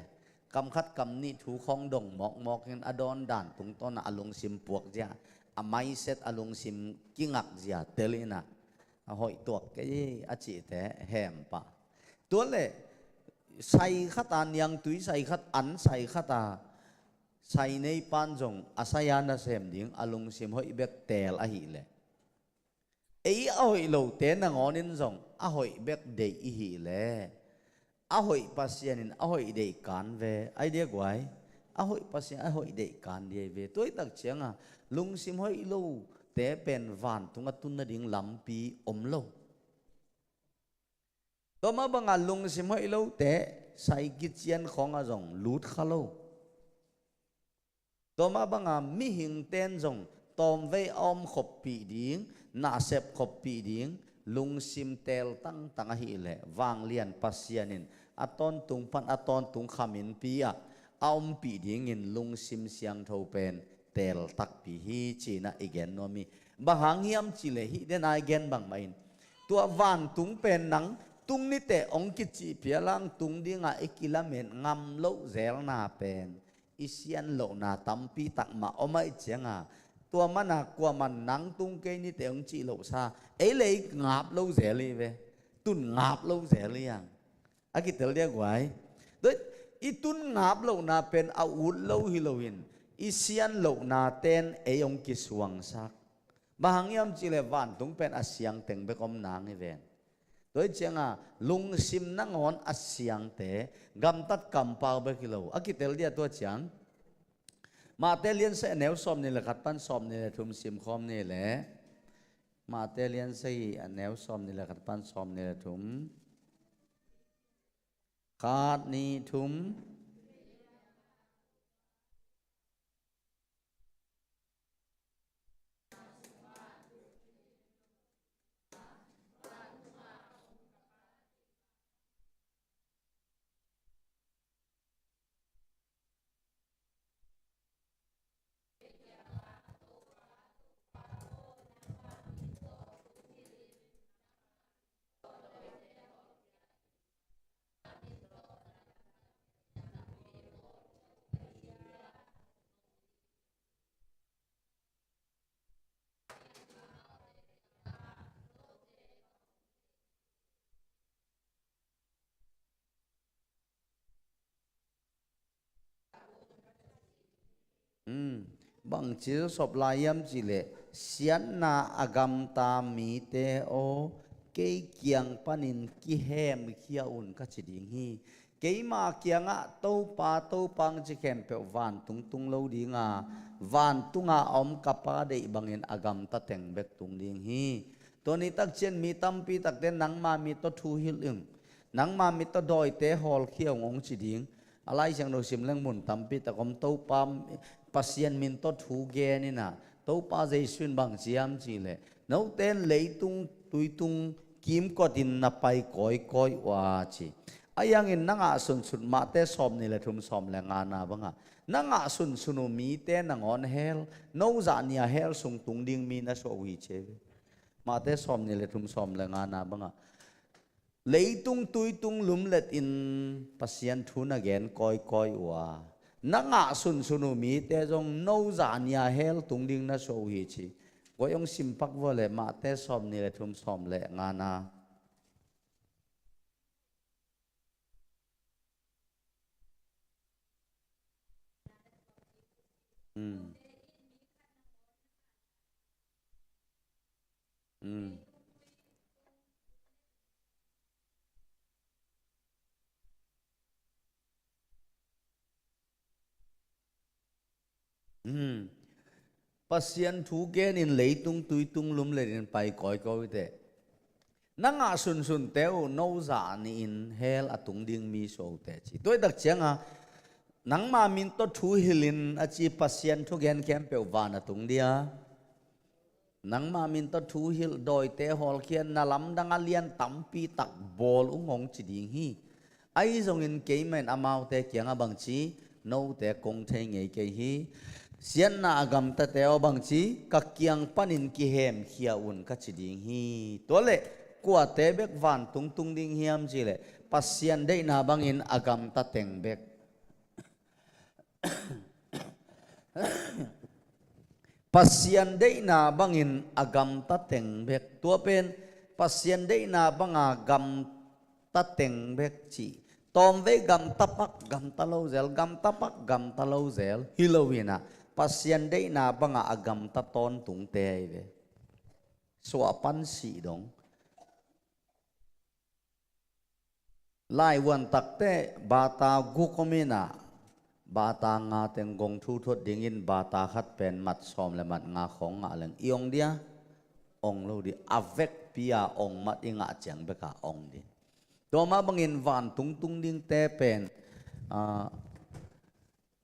Kam khat kam nih thu khawng dong mawkmawk in a dawn dan tungtawn ah a lungsim puak zia, a maiset a lungsim kingak zia tel inah a hoih tuak kei a cihte hem pah. Tua le sai khat a, niangtui sai khat, an sai khat a sai nei pan zong a sai a nasem ding a lungsim hoih bek teel ahih leh, ei a hoih lote nangawn in zong a hoih bek deih ihih leh, a hoih Pasian in a hoih deih kan ve. Ai dia guai, a hoih Pasian a hoih deih kan dia ve. Tua hi tak cianga lungsim hoih lote pen vantung a tun nading lampi om lo. Tua mah banga lungsim hoih lote sai kician khawngah zong lut kha lo. Tua mah banga mihingten zong tawmvei a om khoppih ding, nasep khoppih ding lungsim teel tangtang ahih leh, vanglian Pasian in a tawntung pan a tawntung khaminpi ah a ompih dingin lungsim siangtho pen teel takpi hi, ci-in ah i gen nuam hi. Bang hang hiam cih leh hih den a i gen bangmah in, tua vantung pen nang tung niteh hong kicih phial a, tung dingah i kilamen ngam loh zelna pen i sian lohna tampi tak mah om ahih cianga, tua mana kuaman nang tung kei niteh hong cih lohsa, ei le i ngap lo zel hi ve. Tun ngap lo zel hi hang. A kitel dia guai. Tua i tun ngap lohna pen a ut lo hi loin, i sian lohna ten ei hong kisuangsak. Bang hang hiam cih leh vantung pen a siang teng bek om nang hi ven. Tua hi cianga lungsim nangawn a siangte gamtat kampau bek hi lo. A kitel dia tua ciang. Mate lian sagih a neu sawmnih le khat pan sawmnih le thum sim khawm ni leh. Mate lian sagih a neu sawmnih le khat pan sawmnih le thum. Khat, nih, thum. Um, bangci sop lai hiam cih leh, siatna a gamta mite aw, kei kiang panin kihemkhia un ka ci ding hi. Keima kiangah Topa, Topa hong ci khempeuh vantung tung lo dinga, vantunga a om ka Pa deih bangin a gamta teng bek tung ding hi. Tua ni takciang mi tampi takte nangma mit tawh thu hilh ung, nangma mit tawh dawite hawlkhia ung hong ci ding. A Lai Siangtho sim leng mun tampi tak om, Topa, Pasian min tawh thu gen inah, Topa Jesu in bang ci hiam cih leh, note in leitung tuitung kimkotin na pai kawikawi uh a ci. A yangin na ngah sunsun, Mate sawmnih le thum sawm le ngana bangah, na ngah sunsun uh mite nangawn hell, no zah nia hell sung tung ding mi na suah uh hi ci hi ve. Mate sawmnih le thum sawm le ngana bangah, leitung tuitung lumlet in Pasian thu na gen kawikawi uh a, na ngah sunsun uh mite zong no zah nia hell tung ding na suah uh hi ci. Koi hong simpak vua leh, Mate sawmnih le thum sawm le ngana. Um. Um. Um. Pasian thu genin leitung tuitung lumlet in pai kawikawi teh. Na ngah sunsunte uh no zah nih in hell a tung ding mi suah uh teh ci. Tua hi tak cianga, nangma min tawh thu hilhin a ci Pasian thugen khempeuh van a tung dia. Nangma min tawh thu hilh, dawite hawlkhia, na lamdang a lian tampi tak bawl ung hong ci ding hi. Ahi zongin keimah in amaute kiangah bang ci, Note kong thei ngei kei hi. Siatna a gamtate aw bangci ka kiang panin kihemkhia un ka ci ding hi. Tua leh kuate bek vantung tung ding hiam cih leh Pasian deihna bangin a gamta teng bek. Pasian deihna bangin a gamta teng bek. Tua pen Pasian deihna banga gamta teng bek ci. Tawmvei gamta pak, gamta lo zel, gamta pak, gamta lo zel hi lo inah, Pasian deihna banga a gamta tawntungte ahi ve. Suahpan sih dong. Laivuan takte bata guk om inah, bata nga teng gong thu thuat dingin bata khat pen mat sawm le mat nga khawng ngah leng i ong dia, ong lo di. A vekpi a ong mat i ngah ciang beka ong di. Tua mah bangin vantung tung dingte pen, ah,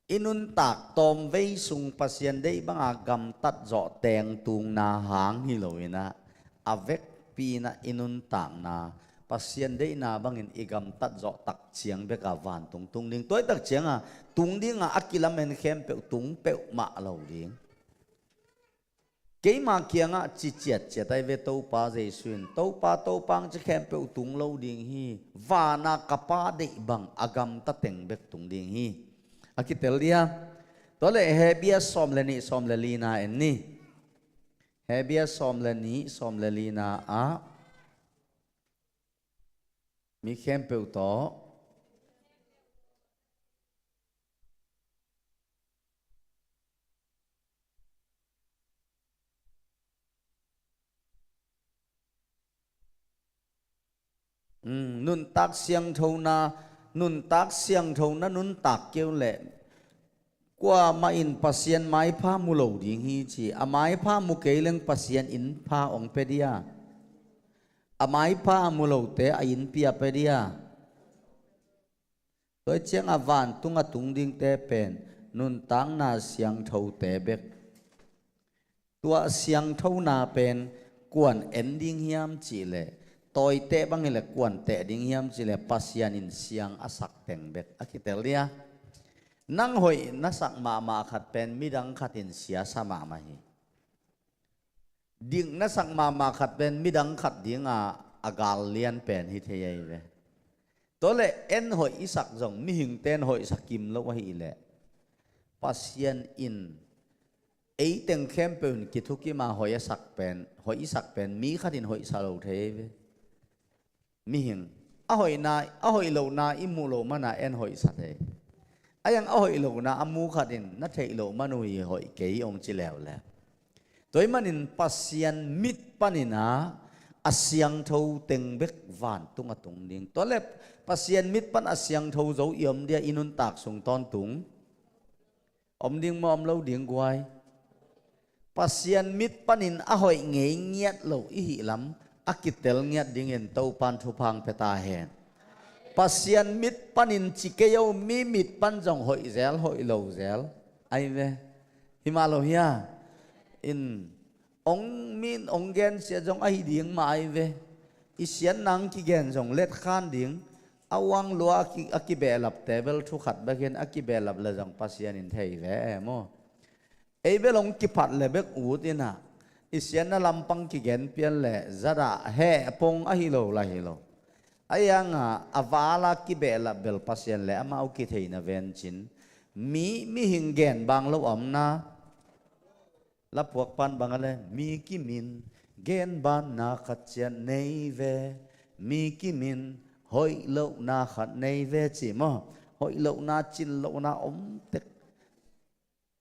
i nuntak tawmvei sung Pasian deih banga gamtat zawh tengtungna hang hi lo inah, a vekpi inah i nuntakna Pasian deihna bangin i gamtat zawh tak ciang beka vantung tung ding. Tua i tak cianga tung dinga a kilamen khempeuh tung peuhmah lo ding. Keima kiangah ci ciatciat ahi ve Topa Jesu in, Topa, Topa ang ci khempeuh tung lo ding hi, vana ka Pa deih bang a gamta teng bek tung ding hi, a kitel dia. Tua leh Hebia sawm le nih sawm le lina en ni. Hebia sawm le nih sawm le lina ah mi khempeuh tawh Mm, nuntak siangthona, nuntak siangthona nuntak kei uh leh kuamah in Pasian maipha mu lo ding hi ci. A maipha mu kei leng Pasian in pha ong pe dia? A maipha a mu lote a in pia pe dia? Tua ciangah vantung a tung dingte pen nuntakna siangthote bek. Tua siangthona pen kuan en ding hiam cih leh, tawiteh bang hileh kuan teh ding hiam cih leh, Pasian in siang a sak teng bek a kitel dia. Nang hoih na sak mahmah khat pen midang khat in siasa mahmah hi. Dik na sak mahmah khat pen midang khat dinga a gal lian pen hi thei ahi ve. Tua leh en hoih i sak zong mihingte in hoih sak kim lo ahih leh, Pasian in ei teng khempeuh in kithukim a hoih a sak pen, hoih i sak pen mi khat in hoih sa lo thei ahi ve. Mihing a hoihna, a hoih lohna i muh loh mana en hoih sa thei. A yang a hoih lohna a mu khat in na theih loh man uh hi, hoih kei ong ci leuleu. Tua ahih manin Pasian mit panin a, a siangtho teng bek vantung a tung ding. Tua leh Pasian mit pan a siangtho zo i om dia, i nuntak sung tawntung? Om ding maw, om lo ding guai? Pasian mit panin a hoih ngei ngiat lo i hih lam a kitel ngiat dingin Topan thupha ong pia ta hen. Pasian mit panin ci kei o, mi mit pan zong hoih zel, hoih lo zel ahi ve. Hi mah lo hia? In ong min ong gen sia zong ahi ding mah ahi ve. I siatna ong kigen zong letkhan ding. A uang lua a ki, a kibehlapte bel thu khat bekin a kibehlap leh zong Pasian in thei ve e maw? Ei bel ong kiphat leh bek ut inah, i siatna lampang kigen pian leh zadah heh pong ahi lo lah hi lo. A yanga a vala kibehlap bel Pasian leh amau kitheina vencin, mi, mihing gen bang lo a omna. Lapuak pan bang a le, mi kimin genbanna khat ciat nei ve, mi kimin hoih lohna khat nei ve ci maw? Hoih lohna, cin lohna om tek.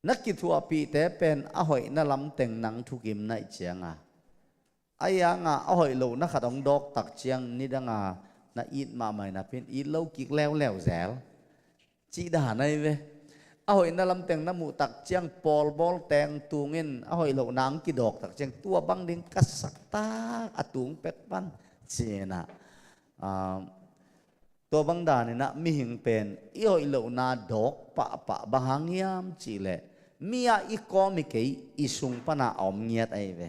Na kithuahpihte pen a hoihna lamteng nang thukim naih cianga, a yanga a hoih lohna khat ong dawk tak ciang nidanga na it mahmah inapin it lo kik leuleu zel. Cih dan ahi ve. A hoihna lamteng na muh tak ciang pawlbawl teng tungin a hoih lohna ang kidawk tak ciang tua bang ding ka sak tak a tung pek pan cinah. Ah, tua bang daninah mihing pen i hoih lohna dawk pahpah bang hang hiam cihleh mi-ah i kawm i kei i sung pana a om ngiat ahi ve.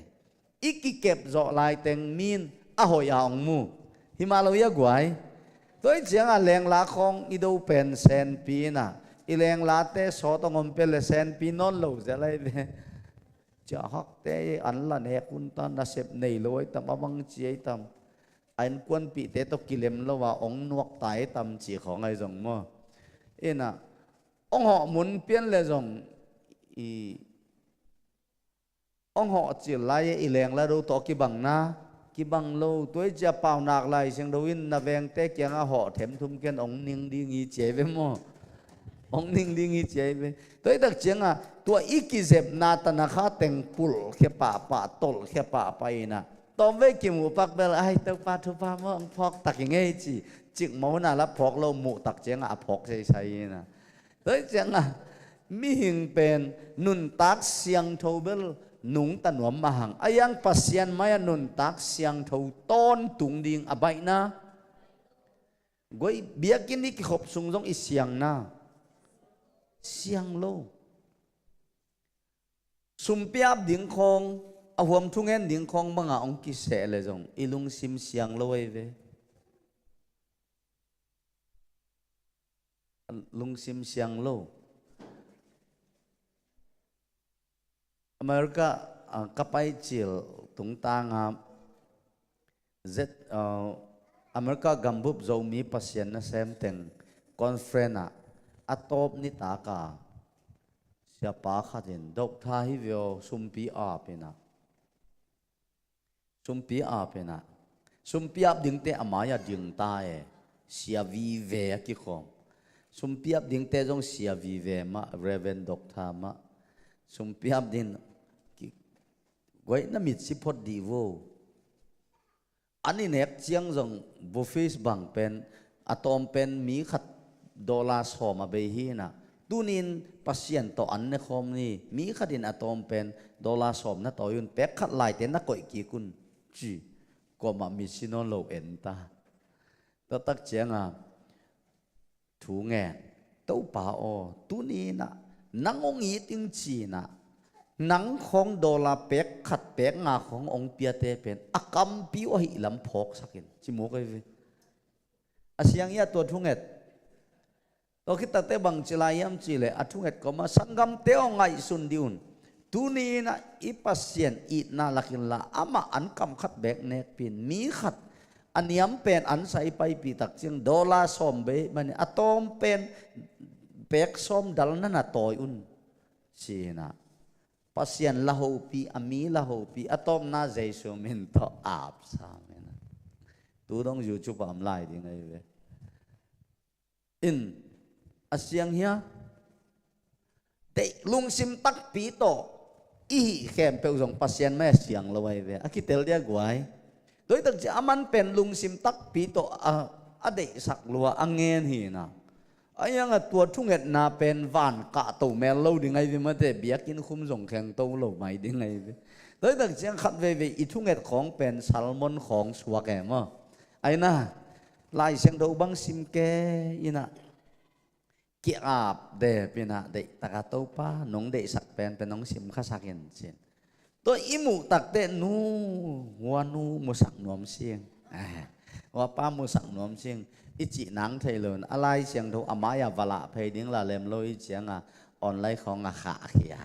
I kikep zawh laiteng min a hoih a ong mu. Hi mah lo hia guai? Tua hi cianga lengla khawng i do pen senpi inah I lenglate sawt hong om pia le senpi nawn lo zia lai ve. Cia hakte an la nek hun ta, nasep nei lo ai tam, a bang ci ai tam. A innkuanpihte tawh kilem lo a hong nuakta ai tam ci khawng ai zong maw. Ina hong hawh mun pian le zong i hong hawh cil lai i leng la do tawh kibang na, kibang lo. Tua i cia Paunak Lai Siangtho in na vengte kiangah hawh themthum ken hong ning ding hi ci ai ve maw. Hong ning ding hi ci ai ve. Tua i tak ciangah tua i kizepna tana kha teng pulh khia pahpah, tolh khia pahpah ina tawmvei kimuh pak bel ai Topa thupha maw, hong phawk tak i ngei ci. Cikmah huna la phawk lo, muh tak ciangah a phawk seisai ina. Tua i ciangah mihing pen nuntak siangtho bel nungta nuam mah hang, a iang Pasian mai-ah nuntak siangtho tawntung ding a baihna. Guai, biakinn i kikhop sung zong i siangna, siang lo. Sumpi ap ding khawng, a huam thungen ding khawng bangah hong kiseh le zong i lungsim siang lo ai ve. Lungsim siang lo. America, ah, ka pai cil tungtangah zet, ah, America gambup Zomi Pasian nasem teng conference ah a tawp nitak a siapa khat in, "Doctor hi vio, sumpi ap ina." Sumpi ap ina, sumpi ap dingte a mai-ah ding ta e, sia vive a kikhawm. Sumpi ap dingte zong sia vive mah, Reverend Doctor mah. Sumpi ap ding ki, guai na mit si phot dih vo. An i nek ciang zong bufis bang pen a tawm pen mi khat dollar sawm a bei hi ina, tunin Pasian tawh an ne khawm ni, mi khat in a tawm pen dollar sawm na tawi un, pek khat laite na koih kik un ci. Kuamah mi si nawn lo en ta. Tua tak cianga thu ngen, Topa aw, tuninah nang hong it ing cinah, nang khawng dollar pek khat pek nga khawng hong piate pen a kampi uh ahih lam phawksak in, ci mawk ahi ve. A siang hi a tua thunget. Tua khit takte bang ci lai hiam cihleh a thunget kawmah sanggamte aw, ngaihsun dih un. Tuni inah i Pasian itna lakin la amah an kam khat beek nekpin, mi khat a niam pen an sa i paipih tak ciang dollar sawm bei manin a tawm pen pek sawm dal na na tawi un. Cinah Pasian la hopih, a mi la hopih, a tawpna Jesu min tawh apsa. Tu dong YouTube ah om lai ding ahi ve. In a siang hia? Teih lungsim takpi tawh i hih khempeuh zong Pasian mai a siang lo ahi ve. A kitel dia guai. Tua hi tak ciang a man pen lungsim takpi tawh a, a deihsak lua a ngen hi na. A iang a tua thungetna pen van kah to mel lo ding ahi ve mate, biakinn khum zong kheng to lo mai ding ahi ve. Tua hi tak ciang khat veivei i thunget khawng pen sermon khawng suak e maw. Aina, Lai Siangtho bang sim ke inah ki-ap dep inah, deihtak a Topa nong deihsak penpen nong sim khasak in cin. Tua i muh takte nu, hua nu musak nuam sing. Eh, hua pa musak nuam sing. I cih nang thei lo in, a Lai Siangtho a mai-ah va lah phei ding la lem lo i cianga online khawng a khah khia.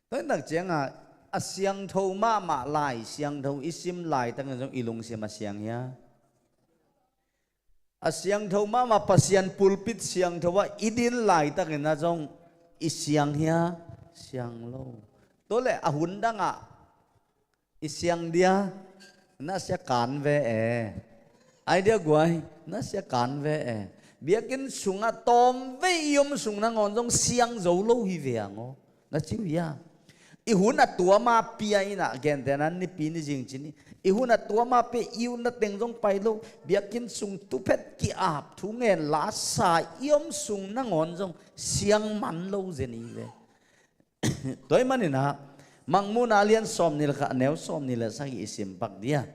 Tua hi tak cianga a siangtho mahmah Lai Siangtho i sim laitakin zong i lungsim a siang hia? A siangtho mahmah Pasian pulpit siangtho ah i din laitakin a zong i siang hia? Siang lo. Tua le a hun dangah i siang dia, na sia kan ve e. Ai dia guai, na sia kan ve e. Biakinn sungah tawmvei i om sung nangawn zong siang zo lo hi ve ang aw. Na ci uh hia? I hun a tuama pia inah, gentehna nipi ni zing cin i hun a tuama pia i hun a teng zong pai lo. Biakinn sung tuphet ki-ap, thu ngen, lasa i om sung nangawn zong siang man lo zen i ve. Tua hi maninah Mangmuhna lian sawmnih le khat, neu sawmnih le sagih i simpak dia.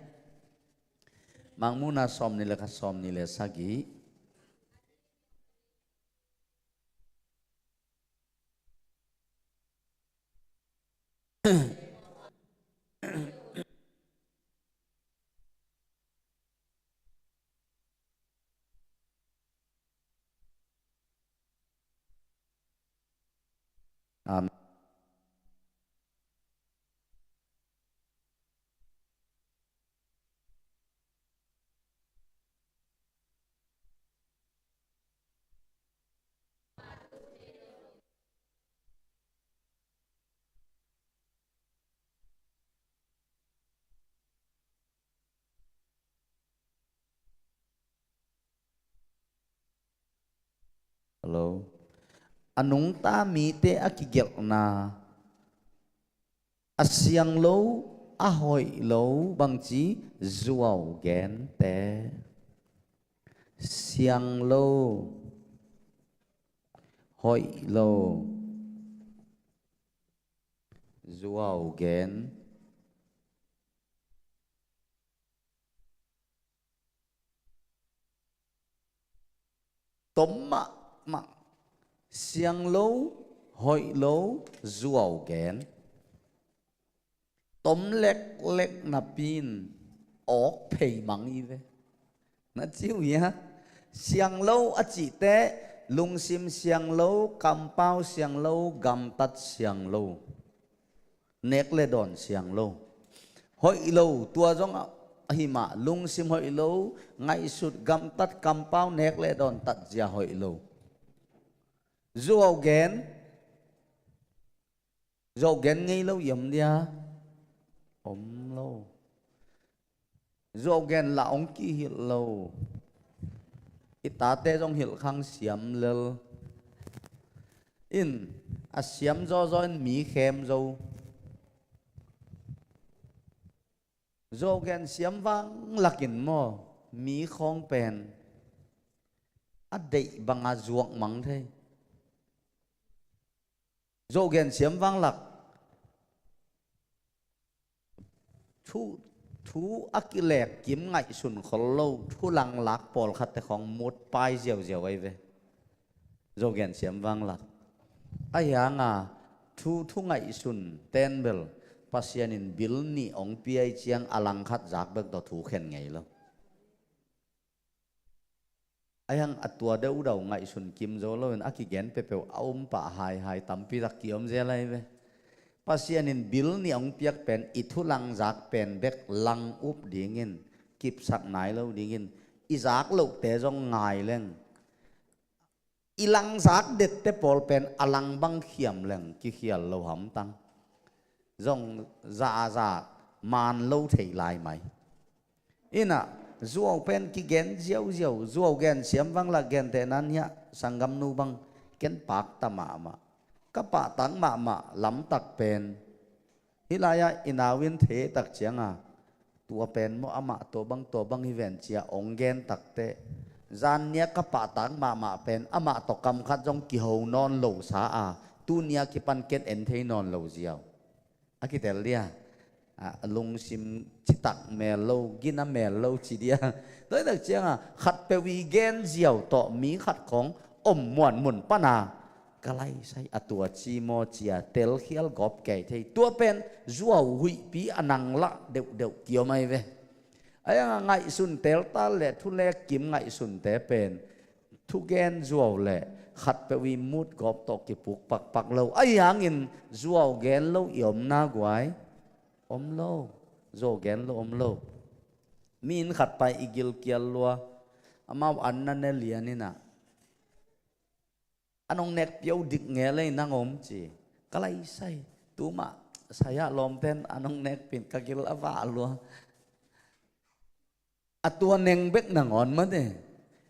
Mangmuhna sawmnih le khat, sawmnih le sagih. Amen. Hello. A nungta mite a kigelhna, a siang lo, a hoih lo, bangci, zuau gente. Siang lo, hoih lo, zuau gen. Tom mahmah, siang lo, hoih lo, zuau gen. Tom leklek napi in awk phei mang hi ve. Na ci uh hia? Siang lo a cih teh lungsim siang lo, kampau siang lo, gamtat siang lo, nek le dawn siang lo, hoih lo, tua zong ahi mah, lungsim hoih lo, ngaihsut, gamtat, kampau, nek le dawn tatzia hoih lo. Zuau gen. Zuau gen ngei lo i om dia? Om lo. Zuau gen lah hong kihilh lo. I tate zong hilh khang siam lel. In, a siam zawzaw in mi khem zo. Zuau gen siam vanglak in maw, mi khawng pen a deih banga zuak mang thei. Zuau gen siam vanglak. Thu, thu a kilek kim ngaihsun khol lo, thu langlak pawlkhatte khawng mut pai ziauziau ahi ve. Zuau gen siam vanglak. Ahi hanga thu, thu ngaihsun ten bel Pasian in bil nih hong pia ahih ciang a langkhat zak bek tawh thu khen ngei lo. Ahi hang a tua deudau ngaihsun kim zo loin a kigen peuhpeuh a om pah haihai tampi tak kiom zel ahi ve. Pasian in bil nih hong piak pen i thu langzak pen bek lang up dingin, kipsak nai lo dingin, i zak lohte zong ngai leng, i langzak dette pawl pen a lang bang khiam leng kikhial lo hamtang. Zong zahzah man lo thei lai mai. Inah, zuau pen kigen ziauziau, zuau gen siam vanglak gentehna nih ah, sanggamnu bang ken pakta mahmah. Ka pahtak mahmah lamtak pen, hih lai-ah i nau in thei tak cianga, tua pen maw amah tua bang, tua bang hi ven cia hong gen takteh, zan nia ka pahtak mahmah pen amah tawh kamkhat zong kiho nawn lo sa a, tu nia kipan ken en thei nawn lo ziau. A kitel dia, a, lungsim citak mel lo, gina mel lo ci dia. Tua hi tak cianga khatpeuh i gen ziau tawh mi khat khawng om muanmun pana, ka laisai a tua ci maw cia telkhial gawp kei thei. Tua pen zuau huihpi a nang lah deuhdeuh kiom ahi ve. Ahi hanga ngaihsun teltal le thu lek kim ngaihsunte pen thugen zuau le khatpeuh i mut gawp tawh kipuk pakpak lo. Ahi hangin zuau gen lo i omna guai om lo. Zuau gen lo om lo. Mi inn khat pai i gilkial lua, amau an na ne lian inah, an hong nek pio dik nge lei nang om ci. Ka laisai, tumah sai-ah lawmten an hong nek pin ka gil a vah lua. A tua neng bek nangawn mate.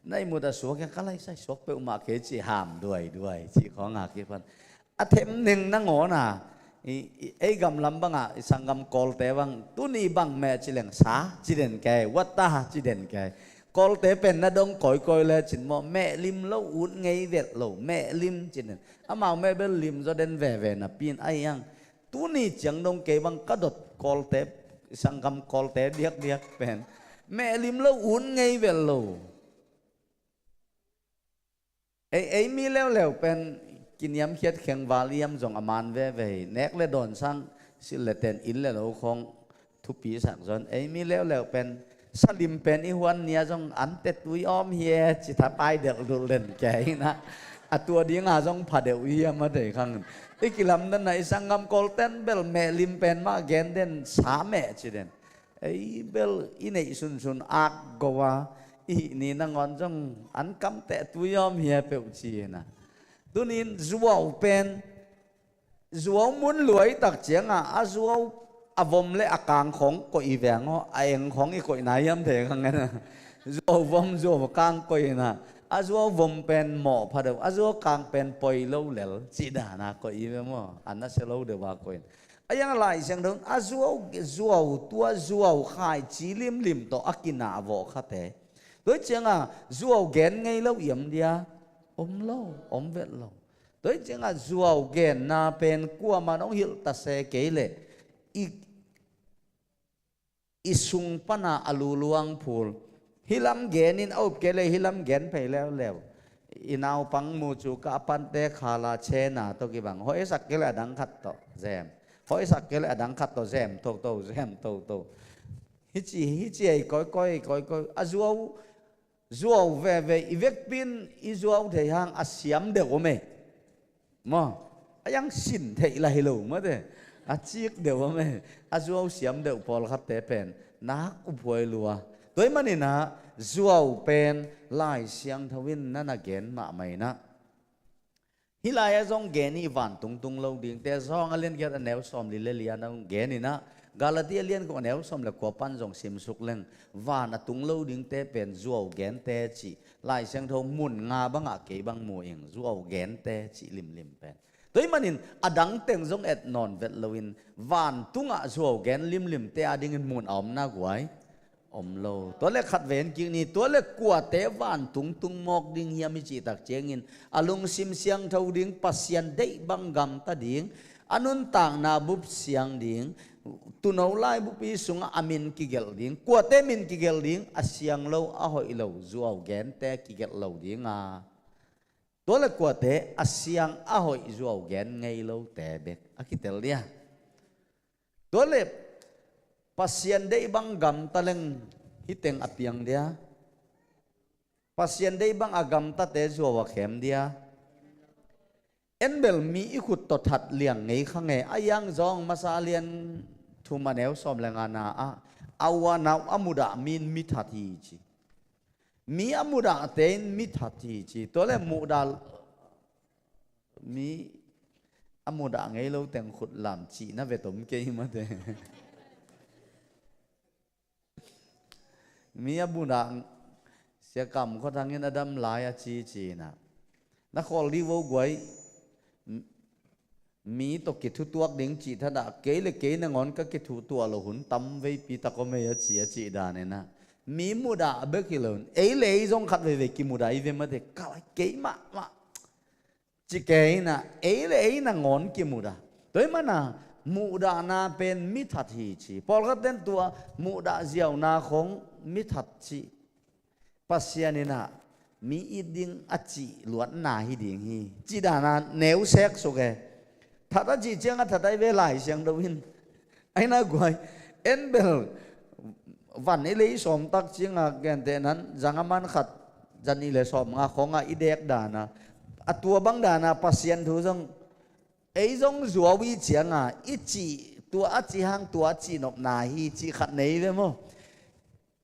Na ihmut a suak hian ka laisai suak peuhmah kei ci, ham duaiduai ci khawng a kipan. A them neng nangawn a, i, i, ei gam lam bangah i sanggam Kawlte bang, tuni bang meh ci leng sa ci den kei, water ci den kei. Kawlte pen na dong kawikawi le cin maw, meh lim lo, ut ngei vet lo, meh lim ci den. Amau meh bel lim zaw den veve napi in ahi hang. Tuni ciang dong kei bang ka dot Kawlte, sanggam Kawlte diakdiak pen meh lim lo, ut ngei vet lo. Ei, ei mi leuleu pen kiniamkhiat khengval iam zong a man veve hi. Nek le dawn sang silh le ten inn le lo khawng thupi sak zaw in. Ei mi leuleu pen salim pen i huan nia zong an te tui awm hi e ci tha pai delh dulh den kei inah. A tua dinga zong pha deuh hi a, mate khang. I kilamdanna i sanggam Kawlten bel mehlim pen mah gen den, sa meh ci den. Ei bel i neih sunsun ak go a, i hih ni nangawn zong an kamteh tui awm hi a peuh ci hi na. Tunin zuau pen, zuau mun luai tak cianga a zuau a vom le a kang khong koih i veng aw, a eng khong i koihna hiam thei kha ngen a. Zuau vom zuau kang koihna, a zuau vom pen mawh pha deuh, a zuau kang pen poi lo lel cih dana koih i ve maw, a nasia lo deuh a koih. A iang Lai Siangtho a zuau, zuau tua zuau khaici limlim tawh a kinah vawh khate. Tua cianga zuau gen ngei lo iam dia, om lo, om vet lo. Tua hi ciangah zuau genna pen kuaman hong hilh ta se kei leh i, i sung pana a luluang phul. Hih lam genin a up kei leh hih lam gen phei leuleu. I naupang mu cu ka a pante khala chena tawh kibang. Hoihsak kei leh a dang khat tawh zem. Hoihsak kei leh a dang khat tawh zem toto, zem toto. Hici, hici ei koikoi, koikoi. A zuau zuau veve i vekpi in i zuau thei hang a siam deuh om e. Maw, a iang sin theih lah hi lo mate. A cik deuh om e. A zuau siam deuh pawlkhatte pen nak uphuai lua. Tua hi maninah zuau pen Lai Siangtho in na na gen mahmah inah. Hih lai-ah zong gen i van tungtung lo dingte, zawng a lian giat a neu sawm li le li-ah zong gen inah, Galati a lian guk a neu sawm le kua pan zong simsuk leng, van a tung lo dingte pen zuau gente cih Lai Siangtho mun nga bangah kei bang mu ing, zuau gente cih limlim pen. Tua hi manin a dang teng zong et nawn vet loin van tungah zuau gen limlimte adingin mun a omna guai om lo. Tua le khat ven kik ni, tua le kuate van tungtung mawk ding hiam i cih tak ciangin a lungsim siangtho ding, Pasian deih bang gamta ding, a nuntakna bup siang ding, tuuno laibupi sungah a min kigelh ding, kuate min kigelh ding, a siang lo, a hoih lo, zuau gente kigelh lo dinga. Tua le kuate a siang a hoih zuau gen ngei lote bek a kitel dia. Tua le Pasian deih bang gamta leng hih teng a piang dia. Pasian deih bang a gamtate zuau a khem dia. En bel mi i khut tawh that liang ngei kha nge, a iang zawng masa lian thum a neu sawm le nga na ah, a uanau a mudah mi in mi that hi ci. Mi a mudahte in mi that hi ci. Tua le mudah, mi a mudah ngei lo teng khut lam cihna ve tom kei mate. Mi a mudah, Sia Kam Khua Thang in a dam lai a ci cihna. Na khawl dih vo guai, mi tawh kithutuak ding cih thadah, kei le kei nangawn ka kithutuak lo hun tam veipi tak om ei a ci, a cih dan inah. Mi mudah bek hi lo, ei le ei zong khat veivei kimudah i ve mate, ka lai kei mahmah. Ci kei inah, ei le ei nangawn kimudah. Tua hi mana, muhdahna pen mi that hi ci. Pawlkhat ten tua muhdah ziauna khong mi that ci. Pasian inah mi it ding a cih luatna hi ding hi. Cih dana neu sek suk e. That a cih ciangah that ai ve Lai Siangtho in. Aina guai, en bel van i lei sawm tak ciangah gentehnan zanga man khat, zan i le sawm nga khawngah i dek dana. A tua bang dana Pasian thu zong, ei zong zuau i cianga, i cih, tua a cih hang tua a cih nopna hi cih khat nei ve maw?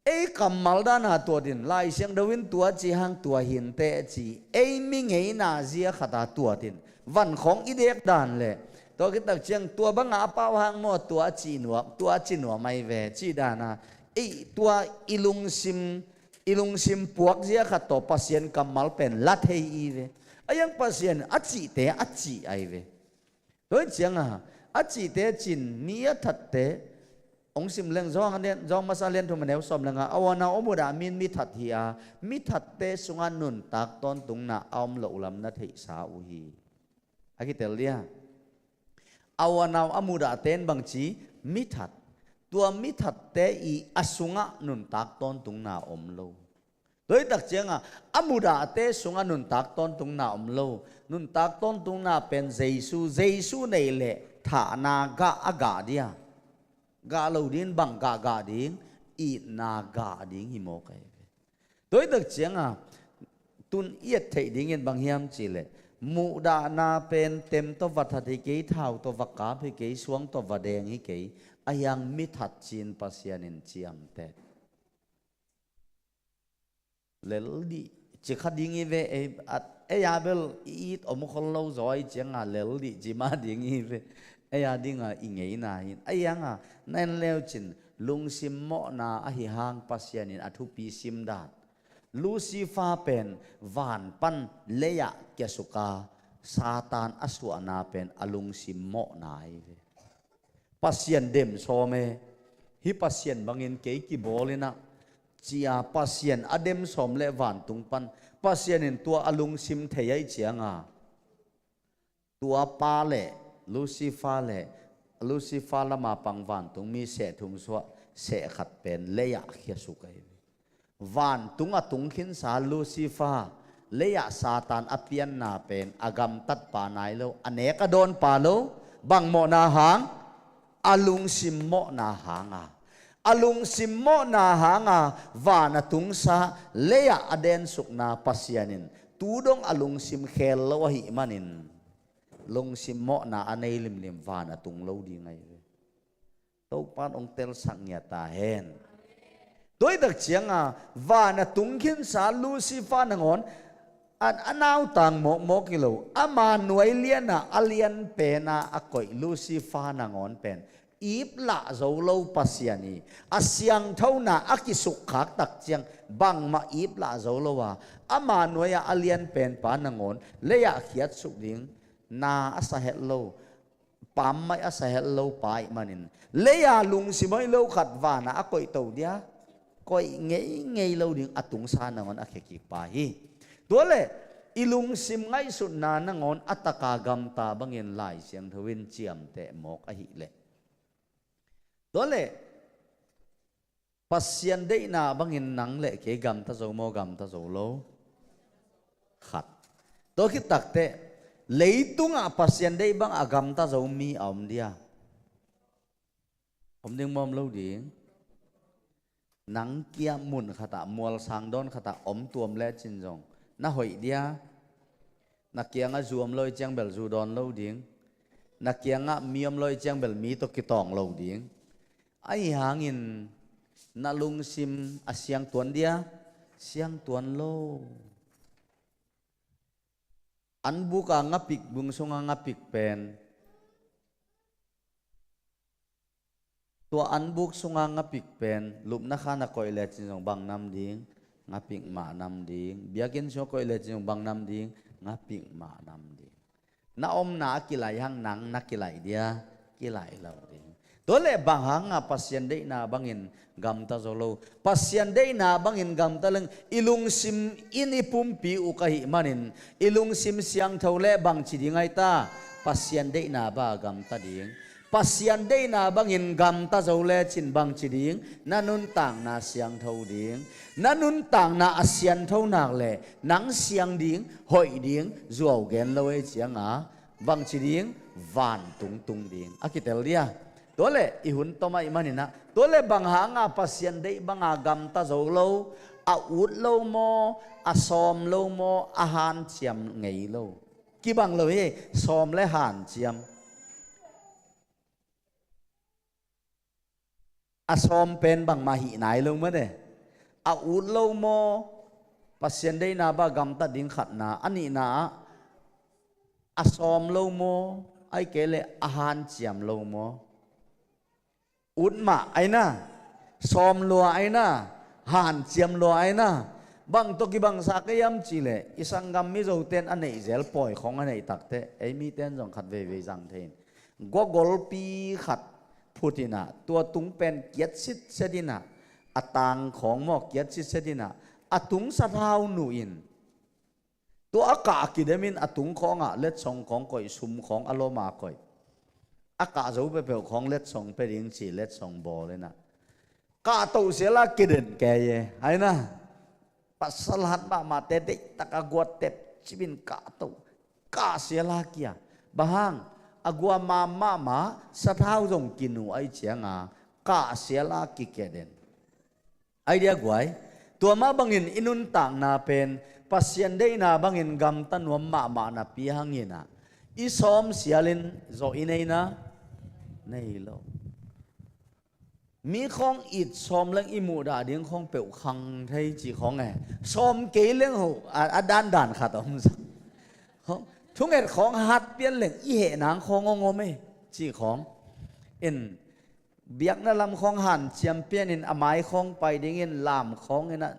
Ei kammal dana tua din, Lai Siangtho in tua cih hang tua hinte a ci, ei mi ngeina zia khata tua din, van khawng i dek dan le, tua khit tak ciang tua banga a pau hang maw tua a cih nuam, tua a cih nuam ai ve, cih dana, ei tua i lungsim, i lungsim puak zia khat tawh Pasian kammal pen la thei i ve. A iang Pasian a cihte a cih ai ve. Tua hi cianga, a cihte cin, mi a thatte, hong sim leng zawng a lian, zawng masa lian thum a neu sawm le nga, a uanau a mudah mi in mi that hi a, mi thatte sungah nuntak tawntungna a om loh lam na theihsa uh hi. A kitel dia. A uanau a mudahte in bangci, mi that. Tua mi thatte i a sungah nuntak tawntungna om lo. Tua hi tak cianga, a mudahte sungah nuntak tawntungna om lo. Nuntak tawntungna pen Jesu, Jesu neih leh thahna gah a gah dia. Gah lo ding bang gah gah ding, itna gah ding hi mawk ahi ve. Tua hi tak cianga, Tun i et theih dingin bang hiam cihleh, muhdahna pen tem tawh va that hi kei, thau tawh va kap hi kei, suang tawh va deng hi kei, a hiang mi that cin Pasian in ciamteh. Lel dih ci kha ding hi ve, ei, a, ei a bel i it om khol lo zaw i cianga lel dih ci mah ding hi ve. Ei a dinga i ngeina hin a hianga na en leucin lungsim mawhna ahi hang Pasian in a thupi simdan. Lucifer pen van pan lei-ah kiasuka Satan a suahna pen a lungsim mawhna hi ve. Pasian dem sawm e, hih Pasian bangin kei kibawl inah, cia Pasian a dem sawm le vantung pan Pasian in tua a lungsim thei ahi cianga, tua pa le Lucifer le Lucifer lama pang vantung mi seh thum suah seh khat pen lei-ah khiasuk ahi. Vantung a tung khinsa Lucifer, lei-ah Satan a pianna pen a gamtatpa nai lo, a nek a dawnpa lo, bang mawhna hang, a lungsim mawhna hanga. A lungsim mawhna hanga van a tungsa, lei-ah a densukna Pasian in tu dong a lungsim khel lo ahih manin lungsim mawhna a nei limlim van a tung lo ding ahi ve. Topan hong telsak ngiat ta hen. Tuaitak cianga van a tung khinsa Lucifer nangawn a, a nautang mawkmawk hi lo, ama nuai liana a lian pena a koih Lucifer nangawn pen iplah zo lo Pasian hi. A siangthona a kisukkhak tak ciang bangmah iplah zo lo a, ama nuai-ah a lian penpa nangawn lei-ah khiatsuk ding na a sa het lo, pammaih a sa het lo pa ih manin, lei-a lungsim hoih lo khat vana a koih to dia, koih ngeingei lo ding a tungsa nangawn a khiakikpa hi. Tuale i lungsim ngaihsutna nangawn a taka gamta bangin Lai Siangtho in ciamteh mawk ahileh, tuale Pasian deihna bangin nang le kei gamta zo maw, gamta zo lo? Khat. Tua khit takteh, leitungah Pasian deih bangah gamta zo mi a om dia? Om ding maw, om lo ding? Nang kia mun khatah, mualsang dawn khatah om tuam lecin zong na hoih dia? Na kiangah zu om lo ih ciang bel zu dawn lo ding. Na kiangah mi om lo ih ciang bel mi tawh kitawng lo ding. Ahi hangin na lungsim a siangtuan dia? Siangtuan lo. Anbuka ngapik, bung sunga ngapik pen, tua anbuk sunga ngapik pen lupna khan a koih lecin zong bang nam ding? Ngapik mah nam ding. Biakinn sungah koih lecin zong bang nam ding? Ngapik mah nam ding. Na omna a kilaih hang nang na kilaih dia? Kilaih lo ding. Tuale bang hanga Pasian deihna bangin gamta zo lo? Pasian deihna bangin gamta leng i lungsim in i pumpi uk ahih manin, i lungsim siangtho le bangci ding ahi ta? Pasian deihna banga gamta ding. Pasian deihna bangin gamta zo lecin bangci ding? Na nuntakna siangtho ding. Na nuntakna a siangtho nak le nang siang ding, hoih ding, zuau gen lo ei cianga bangci ding? Vantung tung ding. A kitel dia? Tuale i hun tom ahih maninah, tuale bang hanga Pasian deih banga gamta zo lo? A ut lo maw, a sawm lo maw, a hanciam ngei lo? Kibang lo hi, sawm le hanciam. A sawm pen bangmah hih nai lo mate. A ut lo maw, Pasian deihna banga gamta ding khatna, a nihna ah a sawm lo maw, ahih kei leh a hanciam lo maw? Ut mah aina, sawm lua aina, hanciam lua aina. Bang tawh kibangsa ka hiam cihleh, i sanggam Mizoten a neihzel pawi khong a neih takteh, ei miten zong khat veivei zang thei in. Gua golpi khat phut inah, tua tung pen kiat sitset inah, a tang khawng maw kiat sitset inah, a tung sathau nuh in, tua a kah kidemin a tung khawngah letsong khawng koih, sum khawng a loma koih. A kah zo peuhpeuh khawng letsong pia ding ci letsong bawl inah, kah toh siala kiden kei e, aina. Pasal hat mahmahte deihtaka gua tep cipin kah toh, kah siala kia. Bang hang? A gua mam mahmah, sathau zong kinu ahih cianga kah siala kikeden. Ai dia guai, tua mah bangin i nuntakna pen Pasian deihna bangin gamta nuam mahmah napi hangin ah, i sawm sialin zawh i neina nei lo. Mi khawng it sawm leng i muhdah ding khawng peuh khang thei cih khawng e. Sawm kei leng ho, a, a dandan khat om sak. Khawng, thunget khawng hat pian leng i heh nang khawng hong om e cih khawng. In, biakna lam khawng hanciam pianin a mai khawng pai dingin lam khawng in a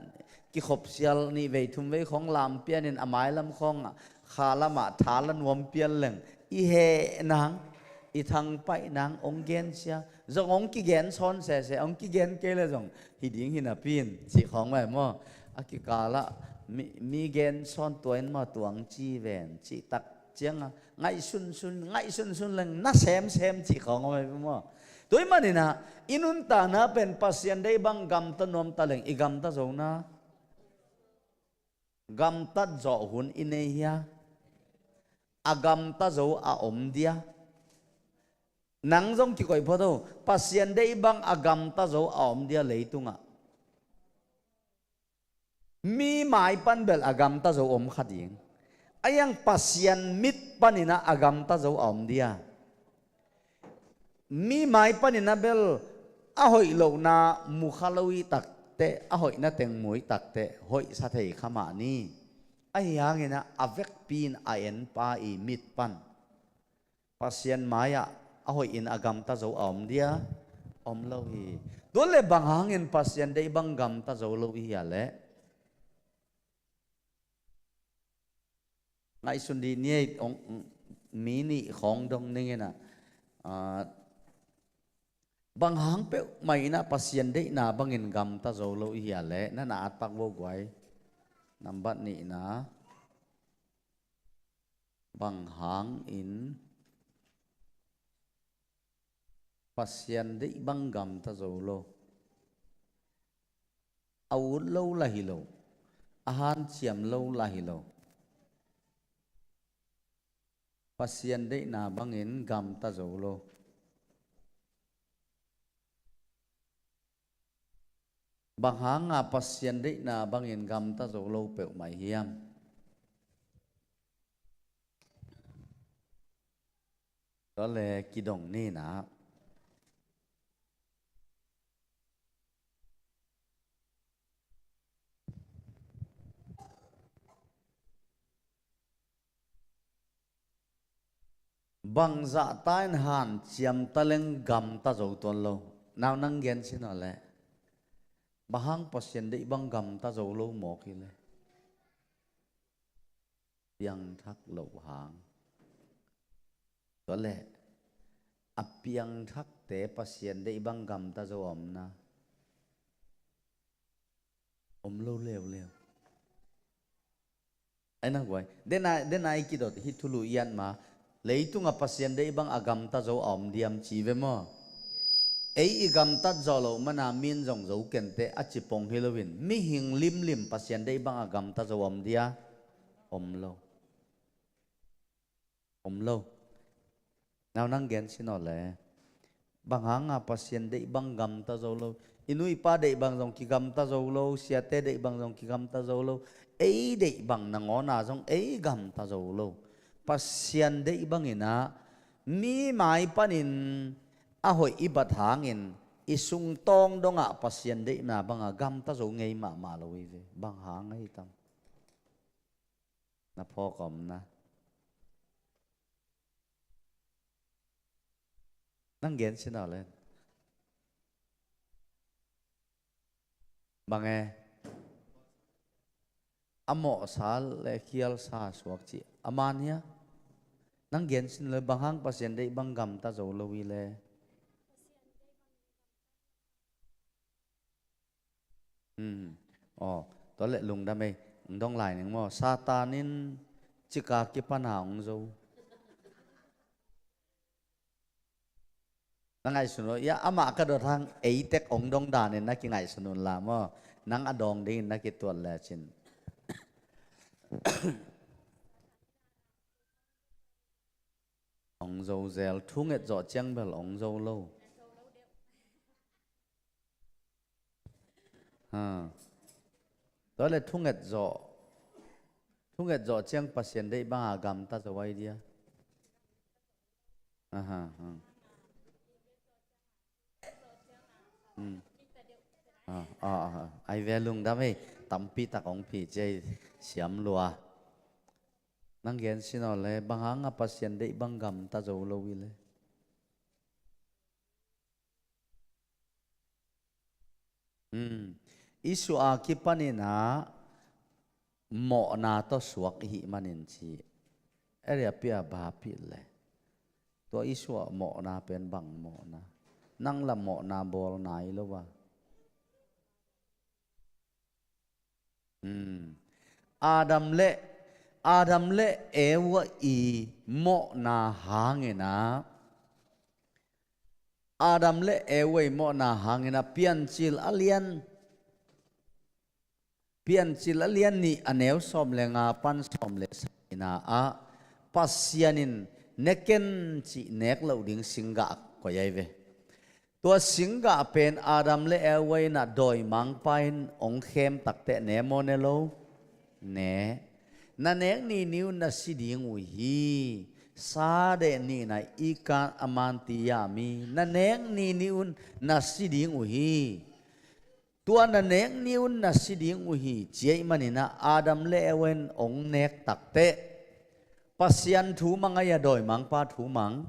kikhop sial nih vei thum vei khawng lam pianin a mai lam khawng ah kha lamah tha la nuam pian leng i heh nang, i thangpaih nang hong gensia. Zong hong kigen sawn sese, hong kigen kei le zong hi ding hi napi in cih khawng ve maw. A kikalah mi, mi gen sawn tua in maw tuang ci ven cih tak cianga ngaihsunsun, ngaihsunsun leng na semsem cih khawng om ahi maw. Tua ahih manin ah i nuntakna pen Pasian deih bang gamta nuam ta leng i gamta zo na, gamtat zawh hun i nei hia? A gamta zo a om dia? Nang zong kikoih phot o, Pasian deih bang a gamta zo a om dia leitungah? Mi mai pan bel a gamta zo om kha ding. A hiang Pasian mit panin ah a gamta zo a om dia? Mi mai panin ah bel a hoih lohna mu kha lo i takteh, a hoihna teng mu i takteh hoih sa thei kha mah ni. Ahi hangin ah a vekpi in a enpa i mit pan Pasian mai-ah a hoihin a gamta zo a om dia? Om lo hi. Tua leh bang hangin Pasian deih bang gamta zo lo i hia leh? Ngaihsun dih ni ei, ong, mi nih khawng dong ning in ah, ah, bang hang peuhmah in ah Pasian deihna bangin gamta zo lo i hia leh? Na na at pak vo guai. Nambat nihna. Bang hangin Pasian deih bang gamta zo lo? A ut lo lah hi lo, a hanciam lo lah hi lo. Pasian deihna bangin gamta zo lo. Bang hanga Pasian deihna bangin gamta zo lo peuhmah hiam? Tua leh kidong ni in ah, bang zahta in hanciam ta leng gamta zo tuan lo? Nau nang gen sin aw leh. Bang hang Pasian deih bang gamta zo lo mawk hi leh? Piangthak loh hang. Tua leh a piangthakte Pasian deih bang gamta zo a om na? Om lo leuleu. Ai na guai. Dena, dena i kidot hi thulu i at ma. Leitungah Pasian deih bang a gamta zo a om diam ci ve maw? Ei i gamtat zawh loh mana mi in zong zo kenteh a ci pong hi loin, mihing limlim Pasian deih bang a gamta zo a om dia? Om lo. Om lo. Nau nang gen sin aw leh. Bang hanga Pasian deih bang gamta zo lo? I nu i pa deih bang zong kigamta zo lo, siate deih bang zong kigamta zo lo. Ei deih bang nangawna zong ei gamta zo lo. Pasian deih bangin ah mi mai panin a hoih i bat hangin i sungtawng dongah Pasian deihna banga gamta zo ngei mahmah lo hi ve. Bang hang ahi tam? Na phawk om na. Nang gen sin aw leh. Bang e? A mawhsa le khialsa suak ci a man hia? Nang gen sin le bang hang Pasian deih bang gamta zo lo hi le? Hmm. Aw, tua leh lungdam ei. Ong dong lai ning maw? Satan in cika kipana ong zo. Na ngaihsun lo, ya, amah ka dot hang eitek ong dong danin na kingaihsun un la maw? Nang a dawng dingin na kituat lecin. Ong zo zel, thunget zawh ciang bel ong zo lo. Ha. Tua le thunget zawh Thunget zawh ciang Pasian deih banga gamta zo ai dia. Aha, aha. Hmm. Ah, ah, ah. Ai ve lungdam ei. Tampi tak hong phi ciai siam lua. Nang gen sin aw le, bang hanga Pasian deih bang gamta zo lo i le. Hmm. I suah a kipanin ah mawhna tawh suak i hih manin ci. Area pia bapit le. Tua i suah mawhna pen bang mawhna? Nang la mawhna bawl nai lo a. Hmm. Adam le, Adam le Eva i mawhna hangin ah, Adam le Eva i mawhna hangin ah Piancil a lian, Piancil a lian nih a neu sawm le nga pan sawm le sagihna ah Pasian in ne ken cih nek loh ding singgah a koih ai ve. Tua singgah pen Adam le Eva in ah dawimangpa in hong khem takteh ne maw ne lo? Ne. Na nek ni ni un na si ding uh hi. Sa deh nihna i kan a man ti ya mi. Na nek ni ni un na si ding uh hi. Tua na nek ni un na si ding uh hi. Ci ahih manin ah Adam le Eva in hong nek takteh Pasian thu mang ai a dawimangpa thu mang?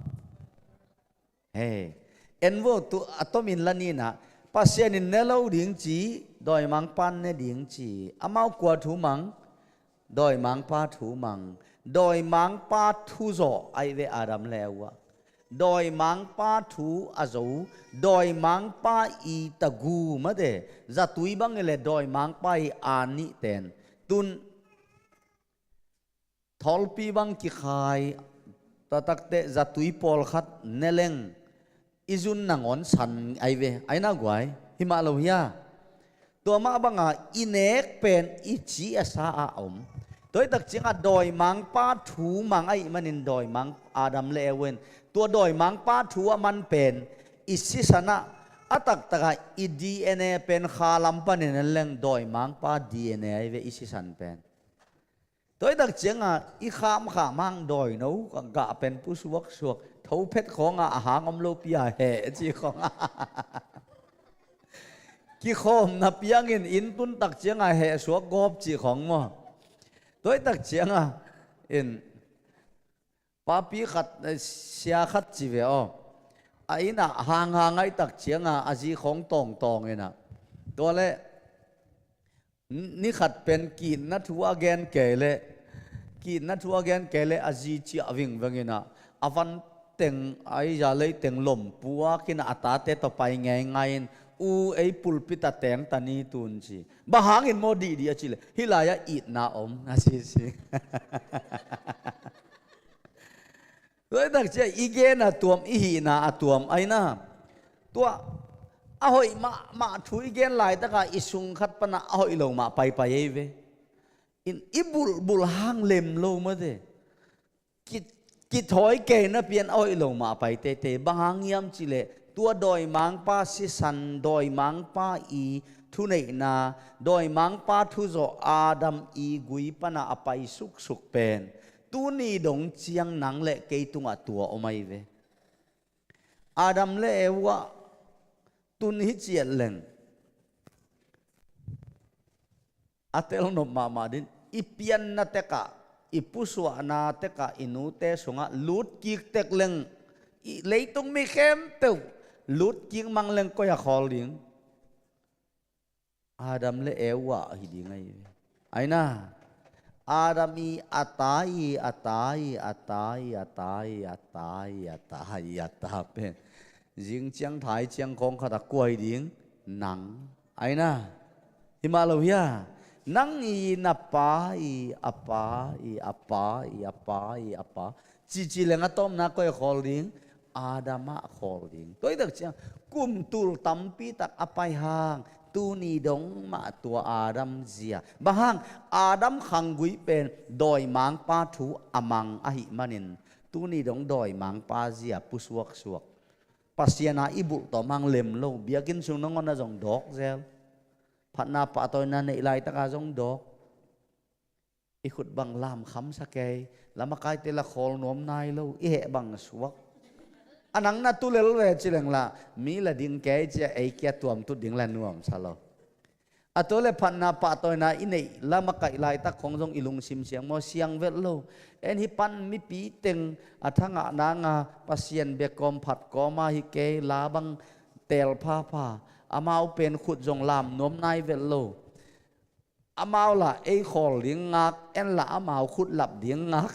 He. En vo tu a tomin la nihna. Pasian in ne lo ding ci, dawimangpa in ne ding ci. Amau kua thu mang? Dawimangpa thu mang. Dawimangpa thu zawh ai ve Adam le Eva. Dawimangpa thu a zo. Dawimangpa i tagu mate. Zatui bang i le dawimangpa i a nih ten. Tun thawlpi bang kikhai, tua takteh zatui pawlkhat ne leng i zun nangawn san ai ve, ai na guai, hi mah lo hia? Tua mah banga i nek pen i ci a sa a om. Tua i tak ciangah dawimangpa thu mang ahih manin dawimang Adam le Eva in tua dawimangpa thu a man pen i sisan ah a taktakah i D N A pen kha lam panin en leng dawimangpa D N A ai ve i sisan pen. Tua i tak ciangah i khamkham hang dawino gah pen pusuaksuak tho phet khawngah a hang om lopi a heh ci khawngah kikhawmna piangin inn tun tak ciangah heh suak gawp ci khawng maw? Tua i tak ciangah in papi khat, eh, sia khat ci ve aw. A inn ah hanghang ai tak ciangah a zi khawng tawngtawng in ah. Tua le Ni khat pen kitna thu a gen kei leh, kitna thu a gen kei leh a zi ciah vingveng in ah, a van teng, a izalei teng lom puak in ah a tate tawh pai ngeingai in, u ei pulpit ah teng ta ni tun ci. Bang hangin maw dihdih a cih leh, hih lai-ah itna om a ci ci. Tua i tak ciah i gen a tuam, i hihna a tuam ai na. Tua a hoih mahmah thu i gen laitakah i sung khat panah a hoih lo mah paipai ei ve. In i bulhbulh hang lem lo mate. Ki, kithawi keina pian a hoih lo mah pai teitei. Bang hang hiam cih leh tua dawimangpa sisan, dawimangpa i thuneihna, dawimangpa thuzawh Adam i gui panah a pai suksuk pen tuni dong ciang nang le kei tungah tua om ai ve. Adam le Eva tun hi ciat leng a telnop mahmah din i pianna tekah, i pusuahna tekah, i nute sungah lutkik tek leng, i leitung mi khempeuh lutkik mang leng koi a khawl ding? Adam le Eva ahi ding ahi ve. Ai na, Adam i a tai, a tai, a tai, a tai, a tai, a tai, a tai pen. Zing ciang thai ciang khawng khat a kuai ding nang. Ai na, hi mah lo hia? Nang i na pa i, a pa i, a pa i, a pa i, a pa. Cici leng a tawpna koi a khawl ding? Adam ah khawl ding. Tua i tak ciang kum tul tampi tak a pai hang tuni dong mah tua Adam zia. Bang hang? Adam khanggui pen dawimangpa thu a mang ahih manin tuni dong dawimangpa zia pusuaksuak. Pasian a i bulh tawm hang lem lo. Biakinn sung nangawn a zong dawk zel. Phatna pahtawina neih laitaka zong dawk. I khut bang lam khamsa kei, la makaite la khawl nuam nai lo, i heh bang suak. A nang na tu lel ve ci leng la, mi la ding kei cia ei kia tuamtut ding la nuamsa lo. A tua le phatna pahtawina i neih la makaih laitak khong zong i lungsim siang maw, siang vet lo. En hi pan mipi teng a thangah nanga Pasian bia kawm phat kawma hi kei la bang teel phapha. Amau pen khut zong lam nuam nai vet lo. Amau la ei khawl ding ngak, en la amau khut lap ding ngak.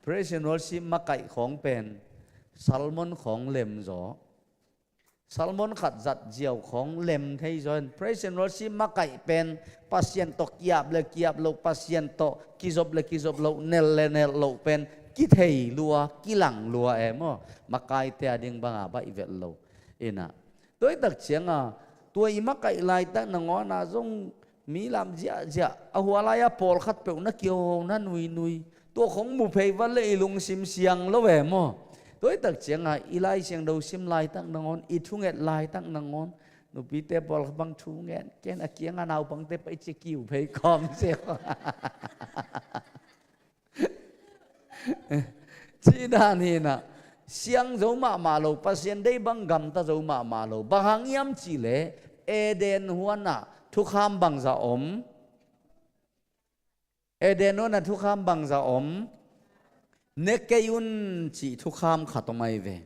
Praise and worship makaih khawng pen salmon khawng lem zaw. Salmon khat zat ziau khawng lem thei zaw in. Praise and worship makaih pen Pasian tawh kiap le kiap loh, Pasian tawh kizop le kizop loh, nelh le nelh loh pen kithei lua, kilang lua e maw. Makaite a ding banga baih vet lo. Ina. Tuaitak cianga, tua i makaih laitak nangawna zong mi lam ziahziah, a hua lai-a pawlkhat peuh na kioho na nuinui. Tua khong mu phei vat le i lungsim siang lo ve maw. Tuaitak cianga, i Lai Siangtho sim laitak nangawn, i thunget laitak nangawn. Nupite pawlkhat bang thunget, ken a kianga naupangte pai ci kiu phei kawm sia. Ci dan hinah, siang zo mahmah lo, Pasian dei bang gamta zo mahmah lo. Bang hang hiam cihleh, Eden huanah thukham bangza om. Eden huanah thukham bangza om. Ne kei un cih thukham khat om ahi ve.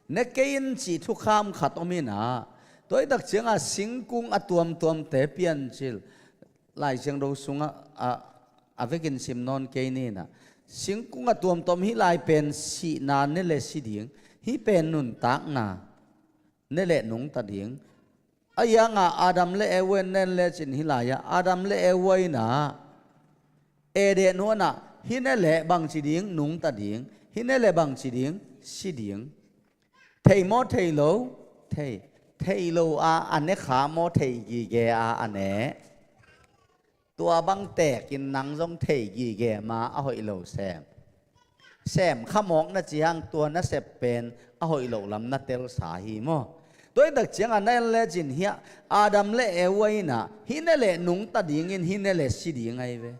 Ne kei un cih thukham khat om hinah. Tuaitak cianga singkung a tuamtuamte piancil. Lai Siangtho sungah a, a vekin sim nawn kei ninah. Singkung a tuamtuam hih lai pen sihna ne le si ding. Hih pen nuntakna ne le nungta ding. A hianga Adam le Eva in nen lecin hih lai-ah Adam le Eva inah Eden huanah hih ne le bangci ding nungta ding. Hih ne le bangci ding si ding. Thei maw thei lo? Thei. Thei lo a a ne kha maw thei gige a a ne? Tua bang tekin nang zong thei gige ma a hoih lo sem. Sem kha mawk na ci hang tua na sep pen a hoih loh lam na telsa hi maw? Tuaitak cianga na en lecin hiah Adam le Eva inah hih ne le nungta dingin hih ne le si ding ahi ve.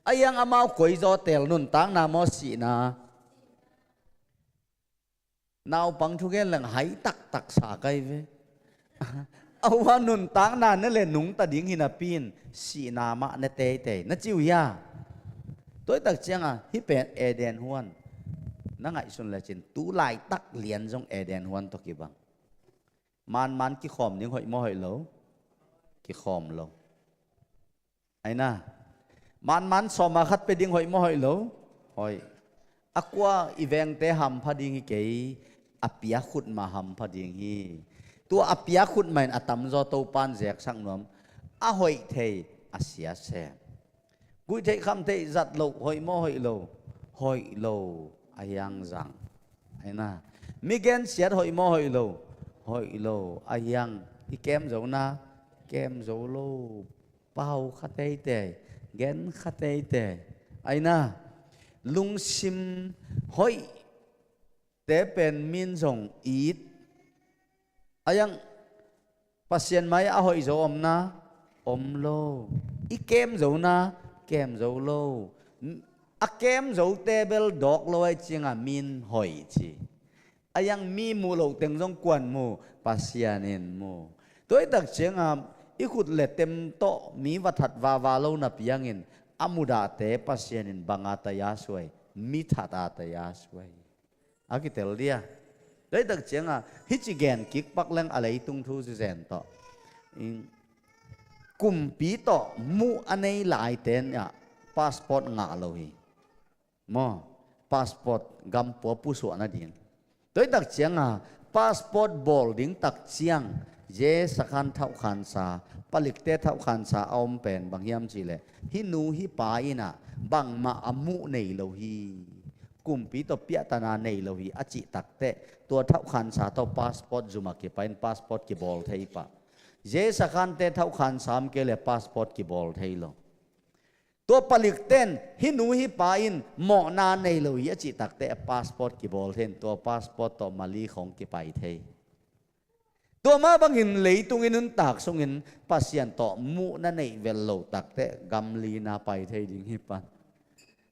A hiang amau koizaw teel nuntakna maw sihna? Naupang thugen leng hai taktak sa kai ve. A hua nuntakna ne le nungta ding hinapi in sihna mah ne teitei na ci uh hia? Tuaitak cianga hih pen Eden huan na ngaihsun lecin tu laitak lian zong Eden huan tawh kibang. Manman kikhawm ding hoih maw hoih lo? Kikhawm lo. Aina. Manman sawma khat pia ding hoih maw hoih lo? Hoih. A kua i vengte hampha ding hi kei, a pia khut mah hampha ding hi. Tua a pia khut mah in a tamzaw Topan zeksak nuam. A hoih thei a sia sem. Guih theih kham theih zat loh hoih maw hoih lo? Hoih lo a hiang zang. Aina. Mi gensiat hoih maw hoih lo? Hoih lo a hiang i kem zo na? Kem zo lo. Pau kha teitei, gen kha teitei. Aina, lungsim hoihte pen min zong it. A hiang Pasian mai a hoih zo om na? Om lo. I kem zo na? Kem zo lo. A kem zote bel dawk lo ai cianga min hoih ci. A hiang mi muh loh teng zong kuan mu, Pasian in mu. Tuaitak cianga i khut le tem tawh mi va that vava lo na piangin a mudahte Pasian in banga taya suai, mi thata taya suai. A kitel dia. Tuaitak cianga hih ci gen kik pak leng a leitung thu zizen tawh. Kumpi tawh muh a nei laite in ah passport ngah lo hi. Maw, passport gampua pusuah nading. Tuaitak cianga passport bawl ding tak ciang, Jesakhan thauhkhansa, palikte thauhkhansa a om pen bang hiam cihleh, hih nu hih pa inah bangmah a muh nei lo hi. Kumpi tawh piahtana nei lo hi a cih takteh tua thauhkhansa tawh passport zuma kipain passport kibawl thei pah. Jesakhante thauhkhansa om kei le passport kibawl thei lo. Tua palikten hih nu hih pa in mawhna nei lo hi a cih takteh a passport kibawl thei in tua passport tawh Mali khawng kipai thei. Tua mah bangin leitung i nuntak sungin Pasian tawh muhna neih vel lo takteh gam lina pai thei ding hi pan.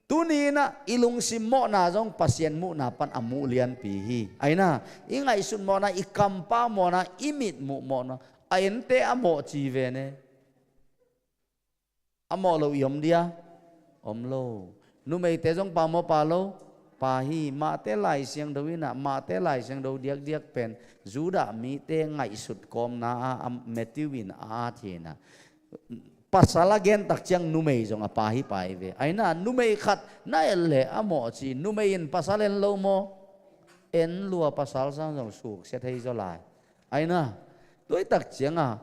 Tuni inah i lungsim mawhna zong Pasian muhna pan a muh lianpi hi. Aina, i ngaihsut mawhna, i kampau mawhna, i mitmuh mawhna, a ente a mawh ci ve ne. A mawh lo i om dia? Om lo. Numeite zong pa maw, pa lo? Pa hi. Mahte Lai Siangtho inah, Mahte Lai Siangtho diakdiak pen Judah mite ngaihsut kawmna a, a Matthew in a at hi inah. Pasal a gen tak ciang numei zong a pa hi pai ve. Aina, numei khat na et leh a mawh ci, numei in pasal en lo maw? En lua, pasal sang zong suksia thei zaw lai. Aina, tuai tak cianga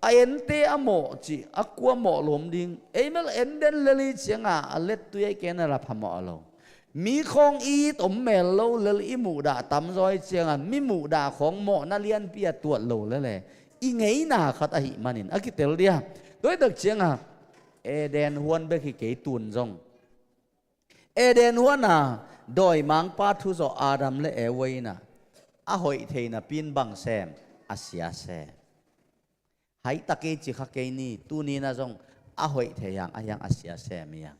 a ente a mawh ci, a kua mawh lom ding. Ei mel en den lel i cianga a lettui a i kena la pha mawh a lo. Mi khawng i it om mel lo lel i muhdah tamzaw i cianga mi muhdah khawng mawhna lianpi a tuat lo lele i ngeina khat ahih manin a kitel dia. Tuai tak cianga Eden huan bek hi kei, tun zong Eden huana dawimangpa thuzawh Adam le Eva ina a hoih theina pin bang sem, a sia sem. Hai ta kei ci kha kei ni, tunina zong a hoih thei hiang, a hiang a sia sem hiang.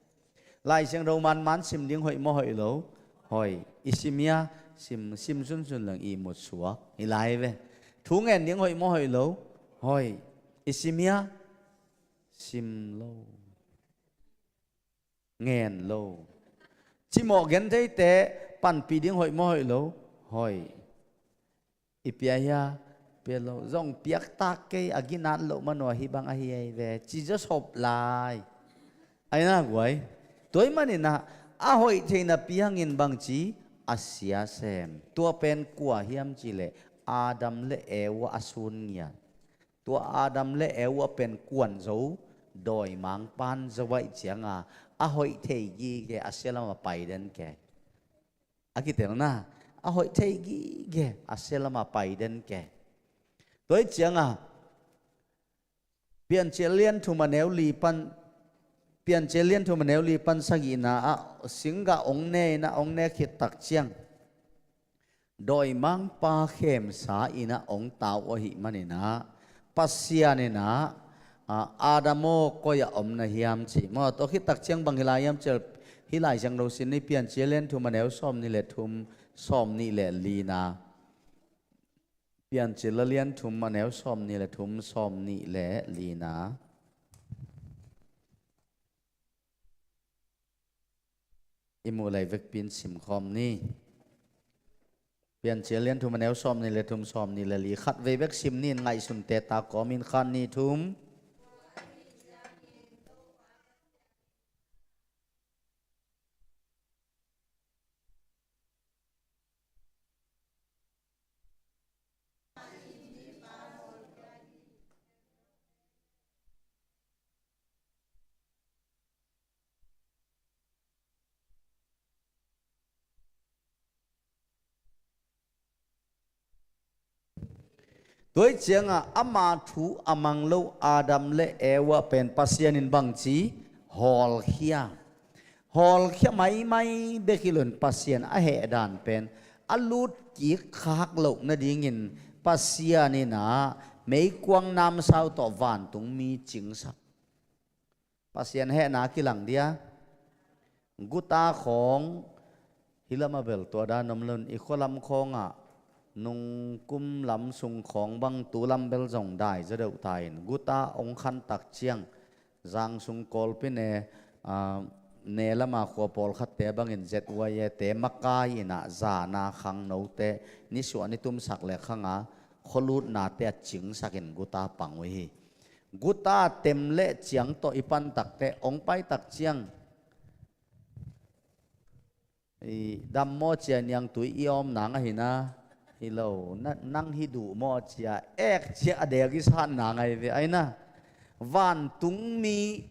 Lai Siangtho manman sim ding hoih maw hoih lo? Hoih. I sim hia? Sim, sim sunsun leng i mut suak hi lai ve. Thu ngen ding hoih maw hoih lo? Hoih. I sim hia? Sim lo. Ngen lo. Cimawh gen theite panpih ding hoih maw hoih lo? Hoih. I pia hia? Pia lo. Zong piaktak kei, a ginat loh manua hi bang ahi ei ve. Ci zaw sop lai. Aina guai. Tuai maninah a hoih theina piangin bang ci, a sia sem. Tua pen kua hiam ci leh Adam le Eva a sun ngiat. Tua Adam le Eva pen kuan zo, dawimangpan zo aih cianga a hoih thei gige, a sia lama pai den ke. A kitelna, a hoih thei gige, a sia lama pai den ke. Tuai cianga Piancil lian thum a neu li pan, Piancil lian thum a neu li pan sagihna ah singgah ong ne inah ong ne khit tak ciang dawimangpa khemsa inah ong tau uh ahih maninah Pasian inah, a, Adam aw, koi ah om na hiam ci. Maw, tua khit tak ciang bang hi lai hiam cil, hi lai siang lo sin ni, Piancil lian thum a neu sawm nih le thum, sawm nih le lina. Piancil a lian thum a neu sawm nih le thum, sawm nih le lina. I muh lai vekpin simkhawm ni. Piancil lian thum a neu sawm nih le thum, sawm nih le li. Khat vei vek sim ni in, ngaihsunte ta kawmin khat nih thum. Tuai ciangah ama thu a mang lo Adam le Eva pen Pasian in bangci hawlkhia. Hawlkhia maimai bek hi loin Pasian a heh dan pen a lutkik khak loh nadingin Pasian inah meikuang namsau tawh vantungmi cingsak. Pasian hehna kilang dia. Guta khawng hi lama bel tua dan om loin i khualam khawngah nungkum lam sung khawng bang tu lam bel zong dai zaw deuh ta in guta ong khan tak ciang zang sung kawlpi ne, a, ne lama khua pawlkhatte bangin Z Y A te makai inah zana khangnote nisuah nitumsak le khanga khualutnate a cingsakin guta pang uh hi. Guta tem le ciang tawh i pan takte ong pai tak ciang i dam maw cia niangtui i awm nang ahina hi lo, na, nang hi duh maw cia ek cia a dek i sat nang ahi ve aina. Vantungmi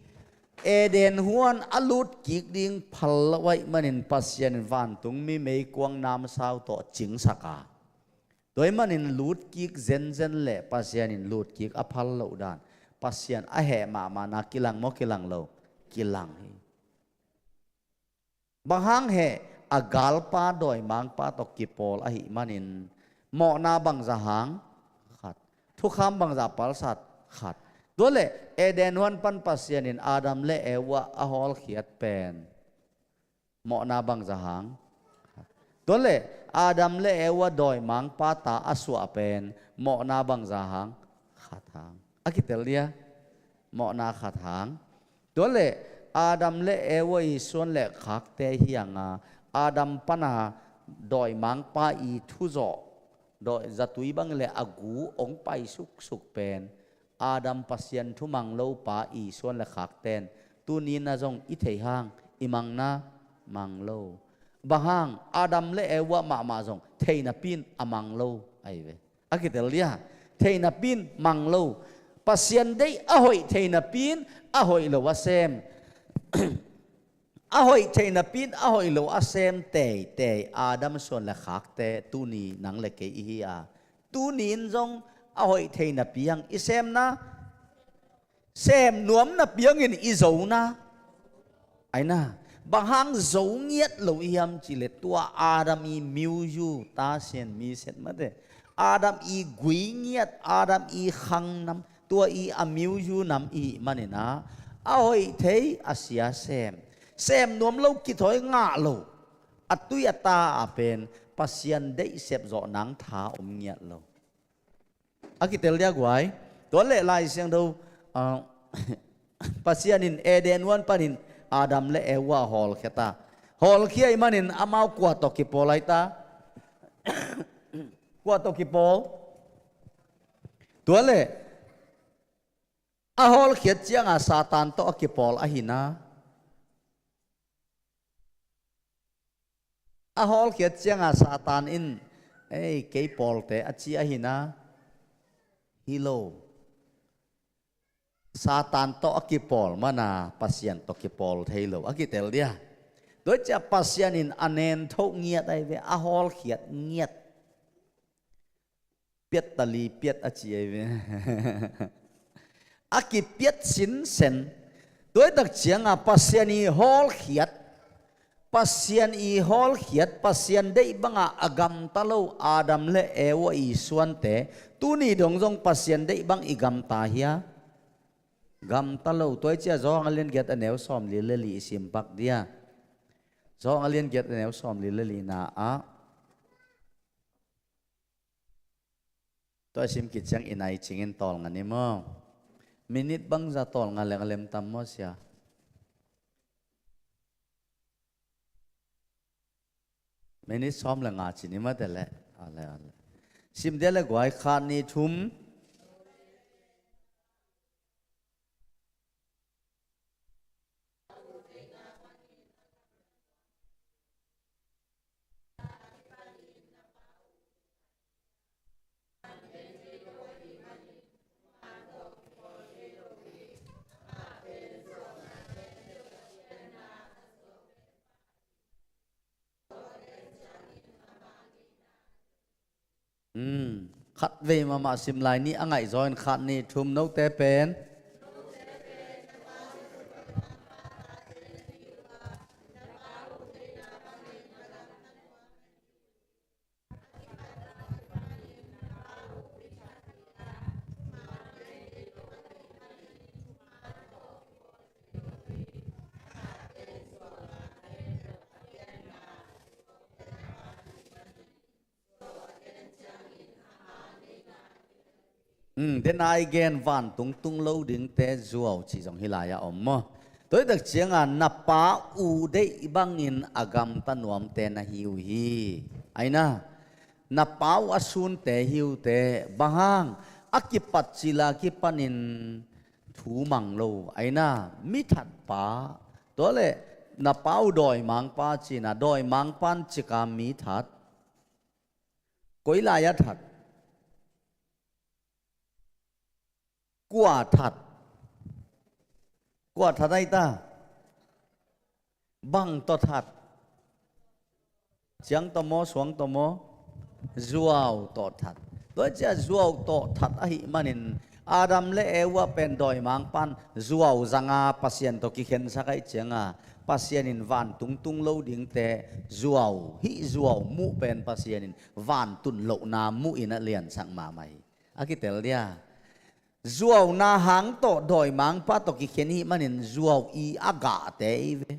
Eden huan a lutkik ding phal lo aih manin Pasian in vantungmi meikuang namsau tawh cingsaka. Tua ahih manin lutkik zenzen le Pasian in lutkik a phal loh dan, Pasian a heh mahmahna kilang maw kilang lo? Kilang hi. Bang hang heh? A galpa dawimangpa tawh kipawl ahih manin mawhna bangza hang? Khat. thukham bangzah palsat? Khat. Tua leh Eden huan pan Pasian in Adam le Eva a hawlkhiat pen mawhna bangzah hang? Khat. Tua leh Adam le Eva dawimangpa ta a suah pen mawhna bangzah hang? Khat hang. A kitel dia? Mawhna khat hang. Tua leh Adam le Eva i suan le khakte hi hang a, Adam pana dawimangpa i thuzawh, dawi zatui bang le a gu ong pai suksuk pen Adam Pasian thu mang lo pa i suan le khakten tuni na zong i thei hang, i mangna mang lo. Bang hang? Adam le Eva mahmah zong thei napi in a mang lo ahi ve. A kitel dia? Thei napi in mang lo. Pasian deih a hoih thei napi in a hoih lo a sem. A hoih thei napi in a hoih lo a sem teitei Adam suan le khakte tuni nang le kei i hi a, tuni in zong a hoih thei napi hang i semna, sem nuam napi hangin i zona. Aina, bang hang zo ngiat lo i hiam cih leh tua Adam i miuyu, ta sian mi set mate, Adam i gui ngiat, Adam i khang nam, tua i a miuyu nam i hih manin a, a hoih thei a sia sem, sem nuam lo kithawi ngah lo, a tui a ta a pen Pasian deih sep zawh nang tha om ngiat lo. A kitel dia guai? Tua leh Lai Siangtho, ah, Pasian in Eden huan panin Adam le Eva hawlkhia ta. Hawlkhia i manin amau kua tawh kipawl ai ta? Kua tawh kipawl? Tua leh a hawlkhiat cianga Satan tawh a kipawl ahi na. A hawlkhiat cianga Satan in, "Ei, kei pawlte," a ci ahi na? Hi lo. Satan tawh a kipawl mana Pasian tawh kipawl thei lo. A kitel dia? Tua cia Pasian in a nen thoh ngiat ahi ve, a hawlkhiat ngiat. Piat tali piat a ci ahi ve. A kipiat sinsen. Tua i tak cianga Pasian i hawlkhiat, Pasian i hawlkhiat, Pasian deih banga a gamta lo Adam le Eva i suante tuni dong zong Pasian deih bang i gamta hia? Gamta lo. Tua i cia Zawhang a lian giat a neu sawmli le li i simpak dia. Zawhang a lian giat a neu sawmli le li na ah, tua i sim khit ciang i nai cingin tawlnga ni maw? Minit bangza tawlnga leng a lem tam maw sia? Minit sawm le nga ci ni mate leh. Ale, ale. Sim dia le guai, khat, nih, thum. Um, khatvei mahmah sim lai ni, a ngaihzaw in khat, nih, thum, note pen. Um, den a i gen vantung tung lo dingte zuau cih zong hi lai-ah om maw? Tua i tak cianga na pa u deih bangin a gamta nuamte na hi uh hi. Aina, na pa uh a sunte hi uh teh, bang hang? A kipat cila kipanin thu mang lo. Aina, mi that pa. Tua leh na pa uh dawimangpa cina, dawimangpan cika mi that. Koi lai-ah that? Kua that? Kua that ahi ta? Bang tawh that? Ciang tawh maw, suang tawh maw? Zuau tawh that. Tua cia zuau tawh that ahih manin Adam le Eva pen dawimangpan zuau zanga Pasian tawh kikhensak ahih cianga Pasian in vantung tung lo dingte zuau, hih zuau muh pen Pasian in vantun lohna muh in a liansak mahmah hi. A kitel dia. Zuauna hang tawh dawimangpa tawh kikhen i hih manin zuau i a gahte i ve.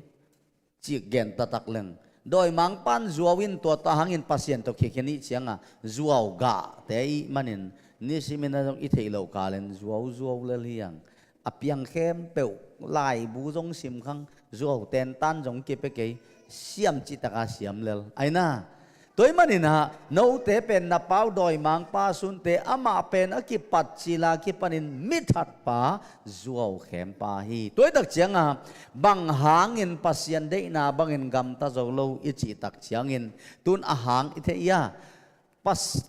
Cik gen taktak leng, dawimangpan zuau in tua ta hangin Pasian tawh kikhen i hih cianga zuau gahte i hih manin nisimin a zong i theih loh kalin zuau zuau lel hi hang. A piang khempeuh laibu zong simkhang, zuau tentan zong kipia kei, siam cihtaka siam lel. Aina, tua i maninah note pen na pau dawimangpa sunte amah pen a kipat cila kipanin mithatpa zuau khempa hi. Tua i tak cianga bang hangin Pasian deihna bangin gamta zo lo i cih tak ciangin tun a hang i theih ia,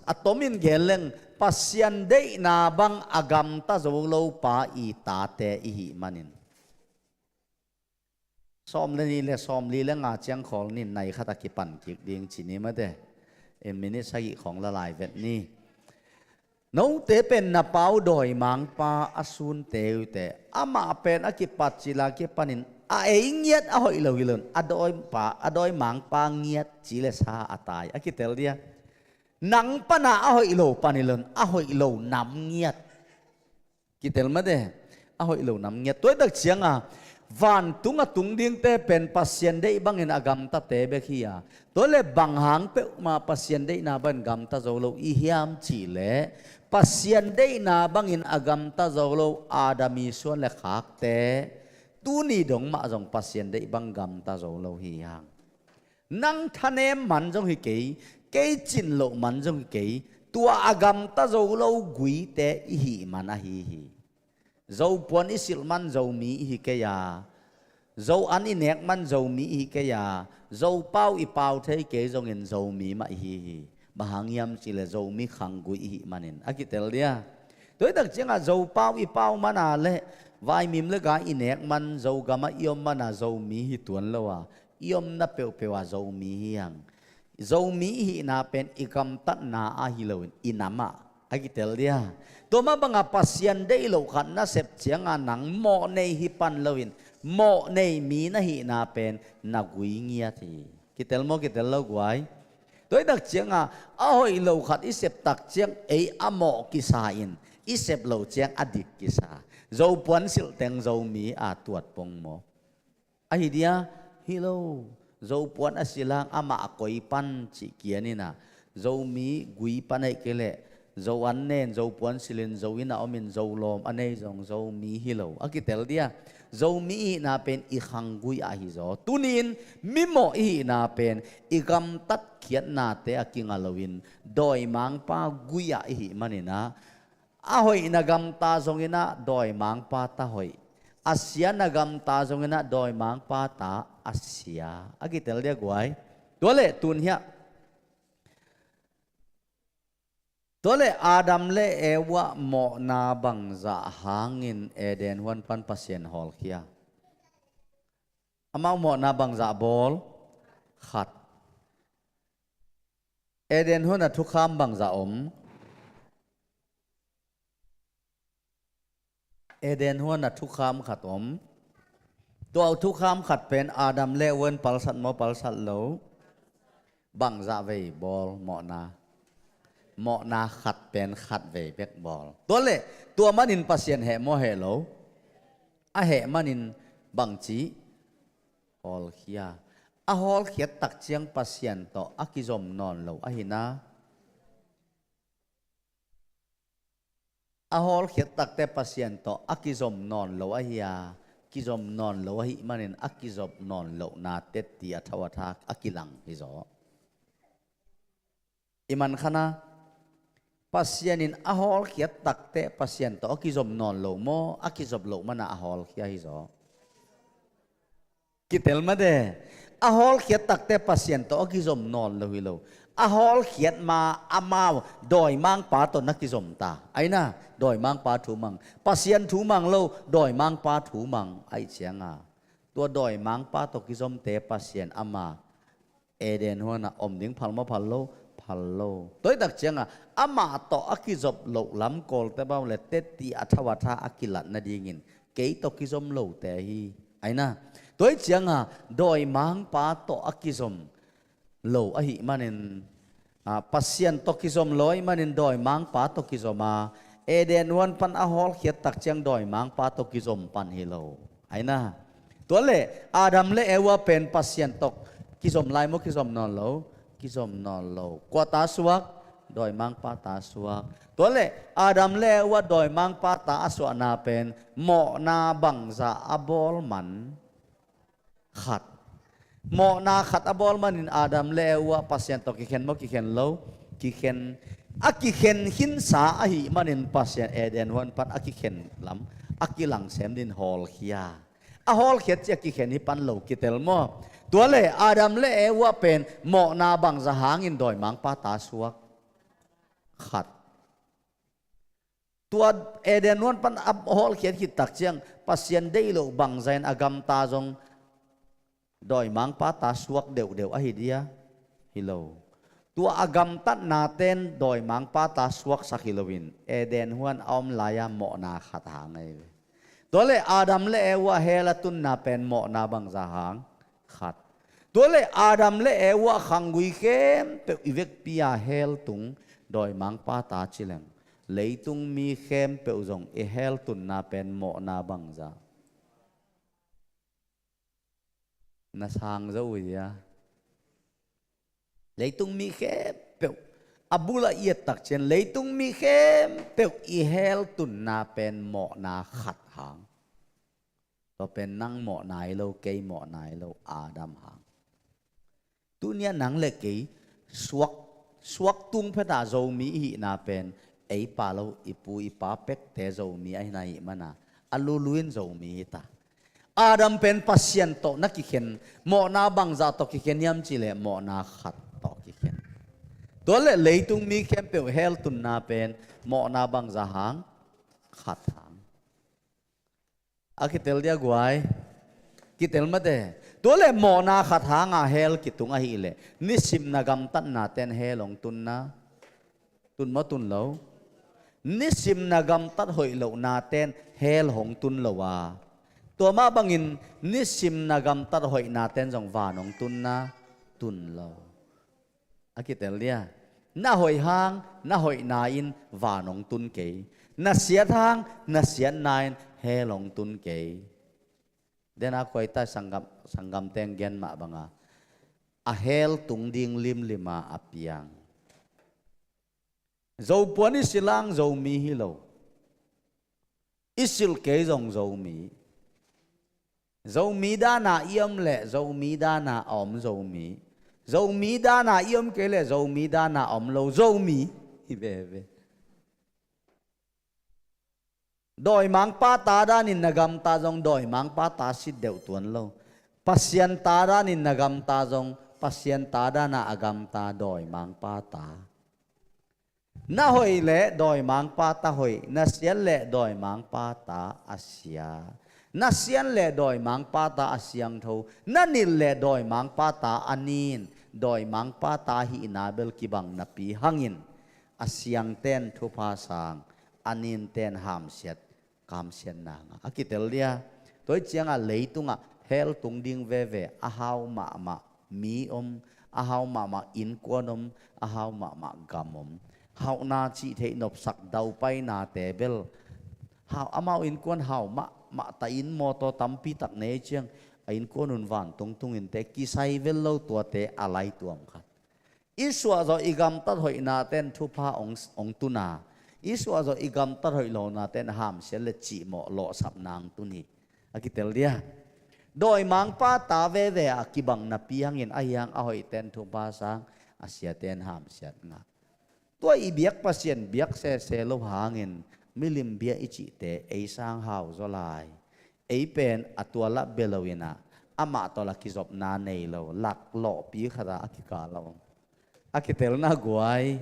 a tomin gen leng Pasian deihna bang a gamta zo lo pa i tate i hih manin. Sawm le nih le sawm li le nga ciang khawl nin nai khat a kipan kik ding ci ni mate. In minute sagih khawng la lai vet ni. Note pen na pau dawimangpa a sunte uhte amah pen a kipat cila kipanin a ei ngiat a hoih lo hi loin a dawipa a dawimangpa ngiat ci le sa a tai a kitel dia. Nang pana a hoih lo pan hi loin a hoih lo nam ngiat. Kitel mate, a hoih lo nam ngiat. Tua i tak cianga vantung a tung dingte pen Pasian deih bangin a gamtate bek hi a. Tua le bang hang peuhmah Pasian deihna bangin gamta zo lo i hiam cih leh Pasian deihna bangin a gamta zo lo Adam i suan le khakte tuni dong mah zong Pasian deih bang gamta zo lo hi hang. Nang thanem man zong hi kei, kei cin loh man zong hi kei, tua a gamta zo lo guite i hih man ahi hi. Zopuan i silh man Zomi i hi kei a, Zo an i nek man Zomi i hi kei a, Zopau i pau thei kei zongin Zomi mah i hi hi. Bang hang hiam cih leh Zomi khanggui i hih manin a kitel dia. Tua i tak ciangah Zopau i pau mana le vaimim le ga i nek man Zogamah i om mana Zomi hi tuan lo a, i omna peuhpeuh ah Zomi hi hang. Zomi i hihna pen i gamtatna ahi loin i namah a kitel dia. Tua mah bangah Pasian deih loh khat na sep cianga nang mawhnei hi pan loin mawhnei mi na hihna pen na gui ngiat hi. Kitel maw kitel lo guai? Tua i tak cianga a hoih lo khat i sep tak ciang ei a mawh kisa in i sep lo ciang a dik kisa. Zopuan silhteng Zomi a tuat pong maw? Ahi dia, hi lo. Zopuan a silang amah a koi pan cih kian inah Zomi gui pan aih kei leh Zo an nen Zopuan silin Zo inn a omin Zo lawm a nei zong Zomi hi lo a kitel dia. Zomi i hihna pen i khanggui ah hi zaw. Tunin mimawh i hihna pen i gamtat khiatnate a kinga loin dawimangpa gui ah i hih maninah a hoih na gamta zonginah dawimangpa ta hoih, a sia na gamta zonginah dawimangpa ta a sia a kitel dia guai. Tua leh tun hiah, tua leh Adam le Eva mawhna bangzah hangin Eden huan pan Pasian hawlkhia? Amau mawhna bangzah bawl? Khat. Eden huan a thukham bangzah om? Eden huan a thukham khat om. Tua thukham khat pen Adam le Eva in palsat maw palsat lo? Bangzah vei bawl mawhna? Mawhna khat pen khat vei bek bawl. Tua leh tua manin Pasian heh maw heh lo? A heh manin bangci? Hawlkhia. A hawlkhiat tak ciang Pasian tawh a kizom nawn lo ahi na. A hawlkhiat takte Pasian tawh a kizom nawn lo ahi a, kizom nawn lo ahi manin a kizom nawn lohna tetti a tho a thak a kilang hi zaw. I mankhana Pasian in a hawlkhiat takte Pasian tawh a kizom nawn lo maw, a kizom loh mana a hawlkhia hi zaw? Kitel mate. A hawlkhiat takte Pasian tawh a kizom nawn lo hi lo. A hawlkhiat ma amau dawimangpa tawh na kizom ta. Aina, dawimangpa thu mang. Pasian thu mang lo, dawimangpa thu mang. Aih cianga tua dawimangpa tawh kizomte Pasian ama Eden huana om ding phal maw phal lo? Phal lo. Tua i tak cianga amah tawh a kizop loh lam kawlte bau le tetti a tho a tha a kilat nadingin kei tawh kizom lote hi. Aina, tua i cianga dawimangpa tawh a kizom lo ahi manin Ah, Pasian tawh kizom lo ahih manin dawimangpa tawh kizom a, Eden huan pan a hawlkhiat tak ciang dawimangpa tawh kizom pan hi lo. Aina. Tua leh Adam le Eva pen Pasian tawh kizom lai maw, kizom nawn lo? Kizom nawn lo. Kua ta suak? Dawimangpa ta suak. Tua leh Adam le Eva dawimangpa ta a suahna pen mawhna bangzah a bawl man? Khat. Mawhna khat a bawl manin Adam le Eva Pasian tawh kikhen maw, kikhen lo? Kikhen. A kikhen khinsa ahih manin Pasian Eden huan pan a kikhen lam a kilang sem dingin hawlkhia. A hawlkhiat ciang kikhen hi pan lo kitel maw? Tua leh Adam le Eva pen mawhna bangzah hangin dawimangpa ta suak? Khat. Tua Eden huan pan a hawlkhiat khit tak ciang Pasian deih loh bangzah in a gamta zong dawimangpa ta suak deuhdeuh ahi dia? Hi lo. Tua a gamtatna ten dawimangpa ta suaksak hi loin Eden huan a om lai-a mawhna khat hang ahi ve. Tua leh Adam le Eva hell a tunna pen mawhna bangzah hang? Khat. Tua leh Adam le Eva khanggui khempeuh i vekpi-a hell tung dawimangpa ta ci leng, leitung mi khempeuh zong i hell tunna pen mawhna bangzah? Na sang zo uh hia? Leitung mi khempeuh a bul a i et tak ciang leitung mi khempeuh i hell tunna pen mawhna khat hang. Tua pen nang mawhna hi lo, kei mawhna hi lo, Adam hang. Tuni-a nang le kei suak, suak tung phet a Zomi i hihna pen ei pa lo, i pu i pa pekte Zomi ahi na hih mana a lulu in Zomi hi ta. Adam pen Pasian tawh na kikhen, mawhna bangzah tawh kikhen hiam cih leh mawhna khat tawh kikhen. Tua leh leitung mi khempeuh hell tunna pen mawhna bangzah hang? Khat hang. A kitel dia guai? Kitel mate. Tua leh mawhna khat hanga hell kitung ahih leh nisim na gamtatna ten hell hong tunna? Tun maw, tun lo? Nisim na gamtat hoih lohna ten hell hong tun lo a, tua mah bangin nisim na gamtat hoihna ten zong van hong tunna? Tun lo. A kitel dia? Na hoih hang na hoihna in van hong tun kei. Na siat hang na siatna in hell hong tun kei. Dena khuaita sanggam, sanggam teng gen mah banga a hell tung ding limlima a piang. Zopuan i silh hang Zomi hi lo. I silh kei zong Zomi. Zomi dana i om leh Zomi dana a om Zomi. Zomi dana i om kei leh Zomi dana a om lo Zomi hi veve. Dawimangpa ta danin na gamta zong dawimangpa ta sit deuh tuan lo. Pasian ta danin na gamta zong Pasian ta dana a gamta dawimangpa ta. Na hoih leh dawimangpa ta hoih, na siat leh dawimangpa ta a sia. Na sian leh dawimangpa ta a siangtho, na nit leh dawimangpa ta a nin, dawimangpa ta hihna bel kibang napi hangin a siangten thupha sang, a ninten hamsiat, kamsiatna ngah. A kitel dia? Tua hi cianga leitungah hell tung ding veve a hau mahmah mi om, a hau mahmah innkuan om, a hau mahmah gam om. Hauhna cih theih nopsak daupainate bel hau, amau innkuan hau mahmah ta in mawtaw tampi tak nei ciang a innkuan un vantungtung inte kisai vel lo tuate a lai tuam khat. I suahzawh i gamtat hoihna ten thupha hong, hong tuna, i suahzawh i gamtat hoih lohna ten hamsiat le cihmawh lawhsapna hong tun hi. A kitel dia? Dawimangpa ta veve a kibang napi hangin a hiang a hoih ten thupha sang, a sia ten hamsiat ngah. Tua i biak Pasian biak sese lo hangin milim bia i cihte ei sang hau zaw lai. Ei pen a tua lah bia lo inah amah tawh lah kizopna nei lo, lak lawhpi khatah a kikal a om. A kitelna guai.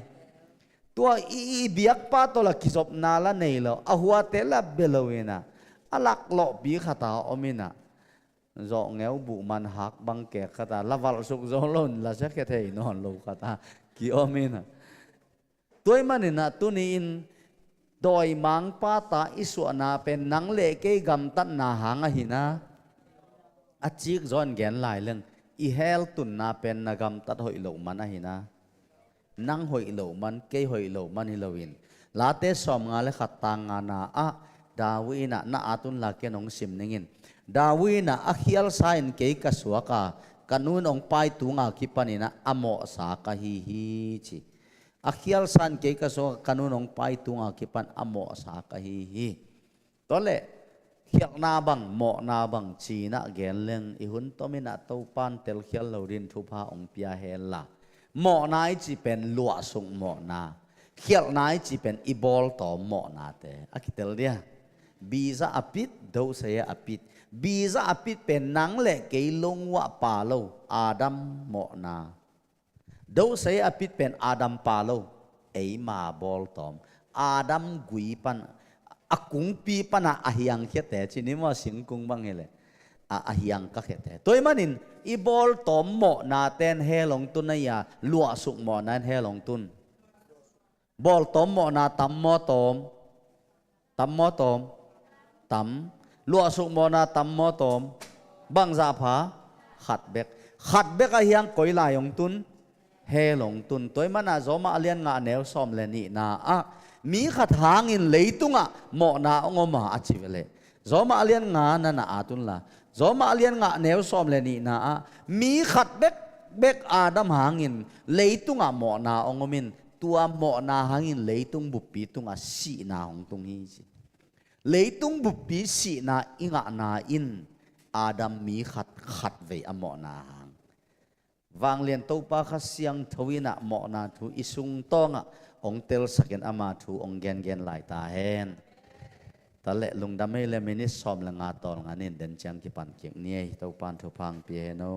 Tua i, i biakpa tawh lah kizopna lah nei lo, a huate lah bia lo inah a lak lawhpi khatah a om inah. Zawhngeu buh man hak bang kek khatah la valhsuk zo loin la siakhia thei nawn lo khatah ki-om inah. Tua ahih maninah tuni-in dawimangpa ta i suahna pen nang le kei gamtatna hang ahi na. A cik zaw in gen lai leng i hell tunna pen na gamtat hoih loh man ahi na. Nang hoih lo man, kei hoih lo man hi loin, Late sawmnga le khat tang ngana ah David in ah, na at unla ken hong sim ningin, David in ah, a khialsa in kei ka suak a, ka nun hong pai tunga kipanin ah a mawhsa ka hi hi, ci. A khialsa in kei ka suak a, ka nun hong pai tunga kipan a mawhsa ka hi hi. Tua leh khialhna bang, mawhna bang ci-in ah gen leng, i hun tomin ah Topan telkhial lo dingin thupha hong pia henla, mawhna i cih pen luahsuk mawhna, khialhna i cih pen i bawltawm mawhnate a kitel dia. Biza a pit, dosei a pit. Biza a pit pen nang le kei lungua pa lo, Adam mawhna. Dosei a pit pen Adam pa lo, eima bawltawm. Adam gui pan, a kungpi pana a hiangkhiate, ci ni maw, singkung bang hileh a, a hiangkakhete. Tua ahih manin i bawltawm mawhnaten hell hong tun a, luahsuk mawhnaten hell hong tun. Bawltawm mawhna tam maw tawm? Tam maw tawm? Tam. Luahsuk mawhna tam maw tawm? Bangzah pha? Khat bek. Khat bek a hiang koi lai hong tun? Hell hong tun. Tua ahih manin Rom a lian nga neu sawm le nihna ah, mi khat hangin leitungah mawhna hong om a, a ci ve leh. Rom a lian nga na na at unla, Rom a lian nga neu sawm le nihna ah, mi khat bekbek Adam hangin leitungah mawhna hong om in, tua mawhna hangin leitung buppi tungah sihna hong tung hi, ci. Leitung buppi sihna i ngahna in Adam mi khat khatvei a mawhna hang. Vanglian Topa Kha Siangtho in ah mawhna thu i sungtawngah hong telsakin ama thu hong gengen lai ta hen. Tua leh lungdam ei le, minit sawm le nga tawlnga nin den ciang kipan kik ni ei. Topan thupha hong pia hen aw.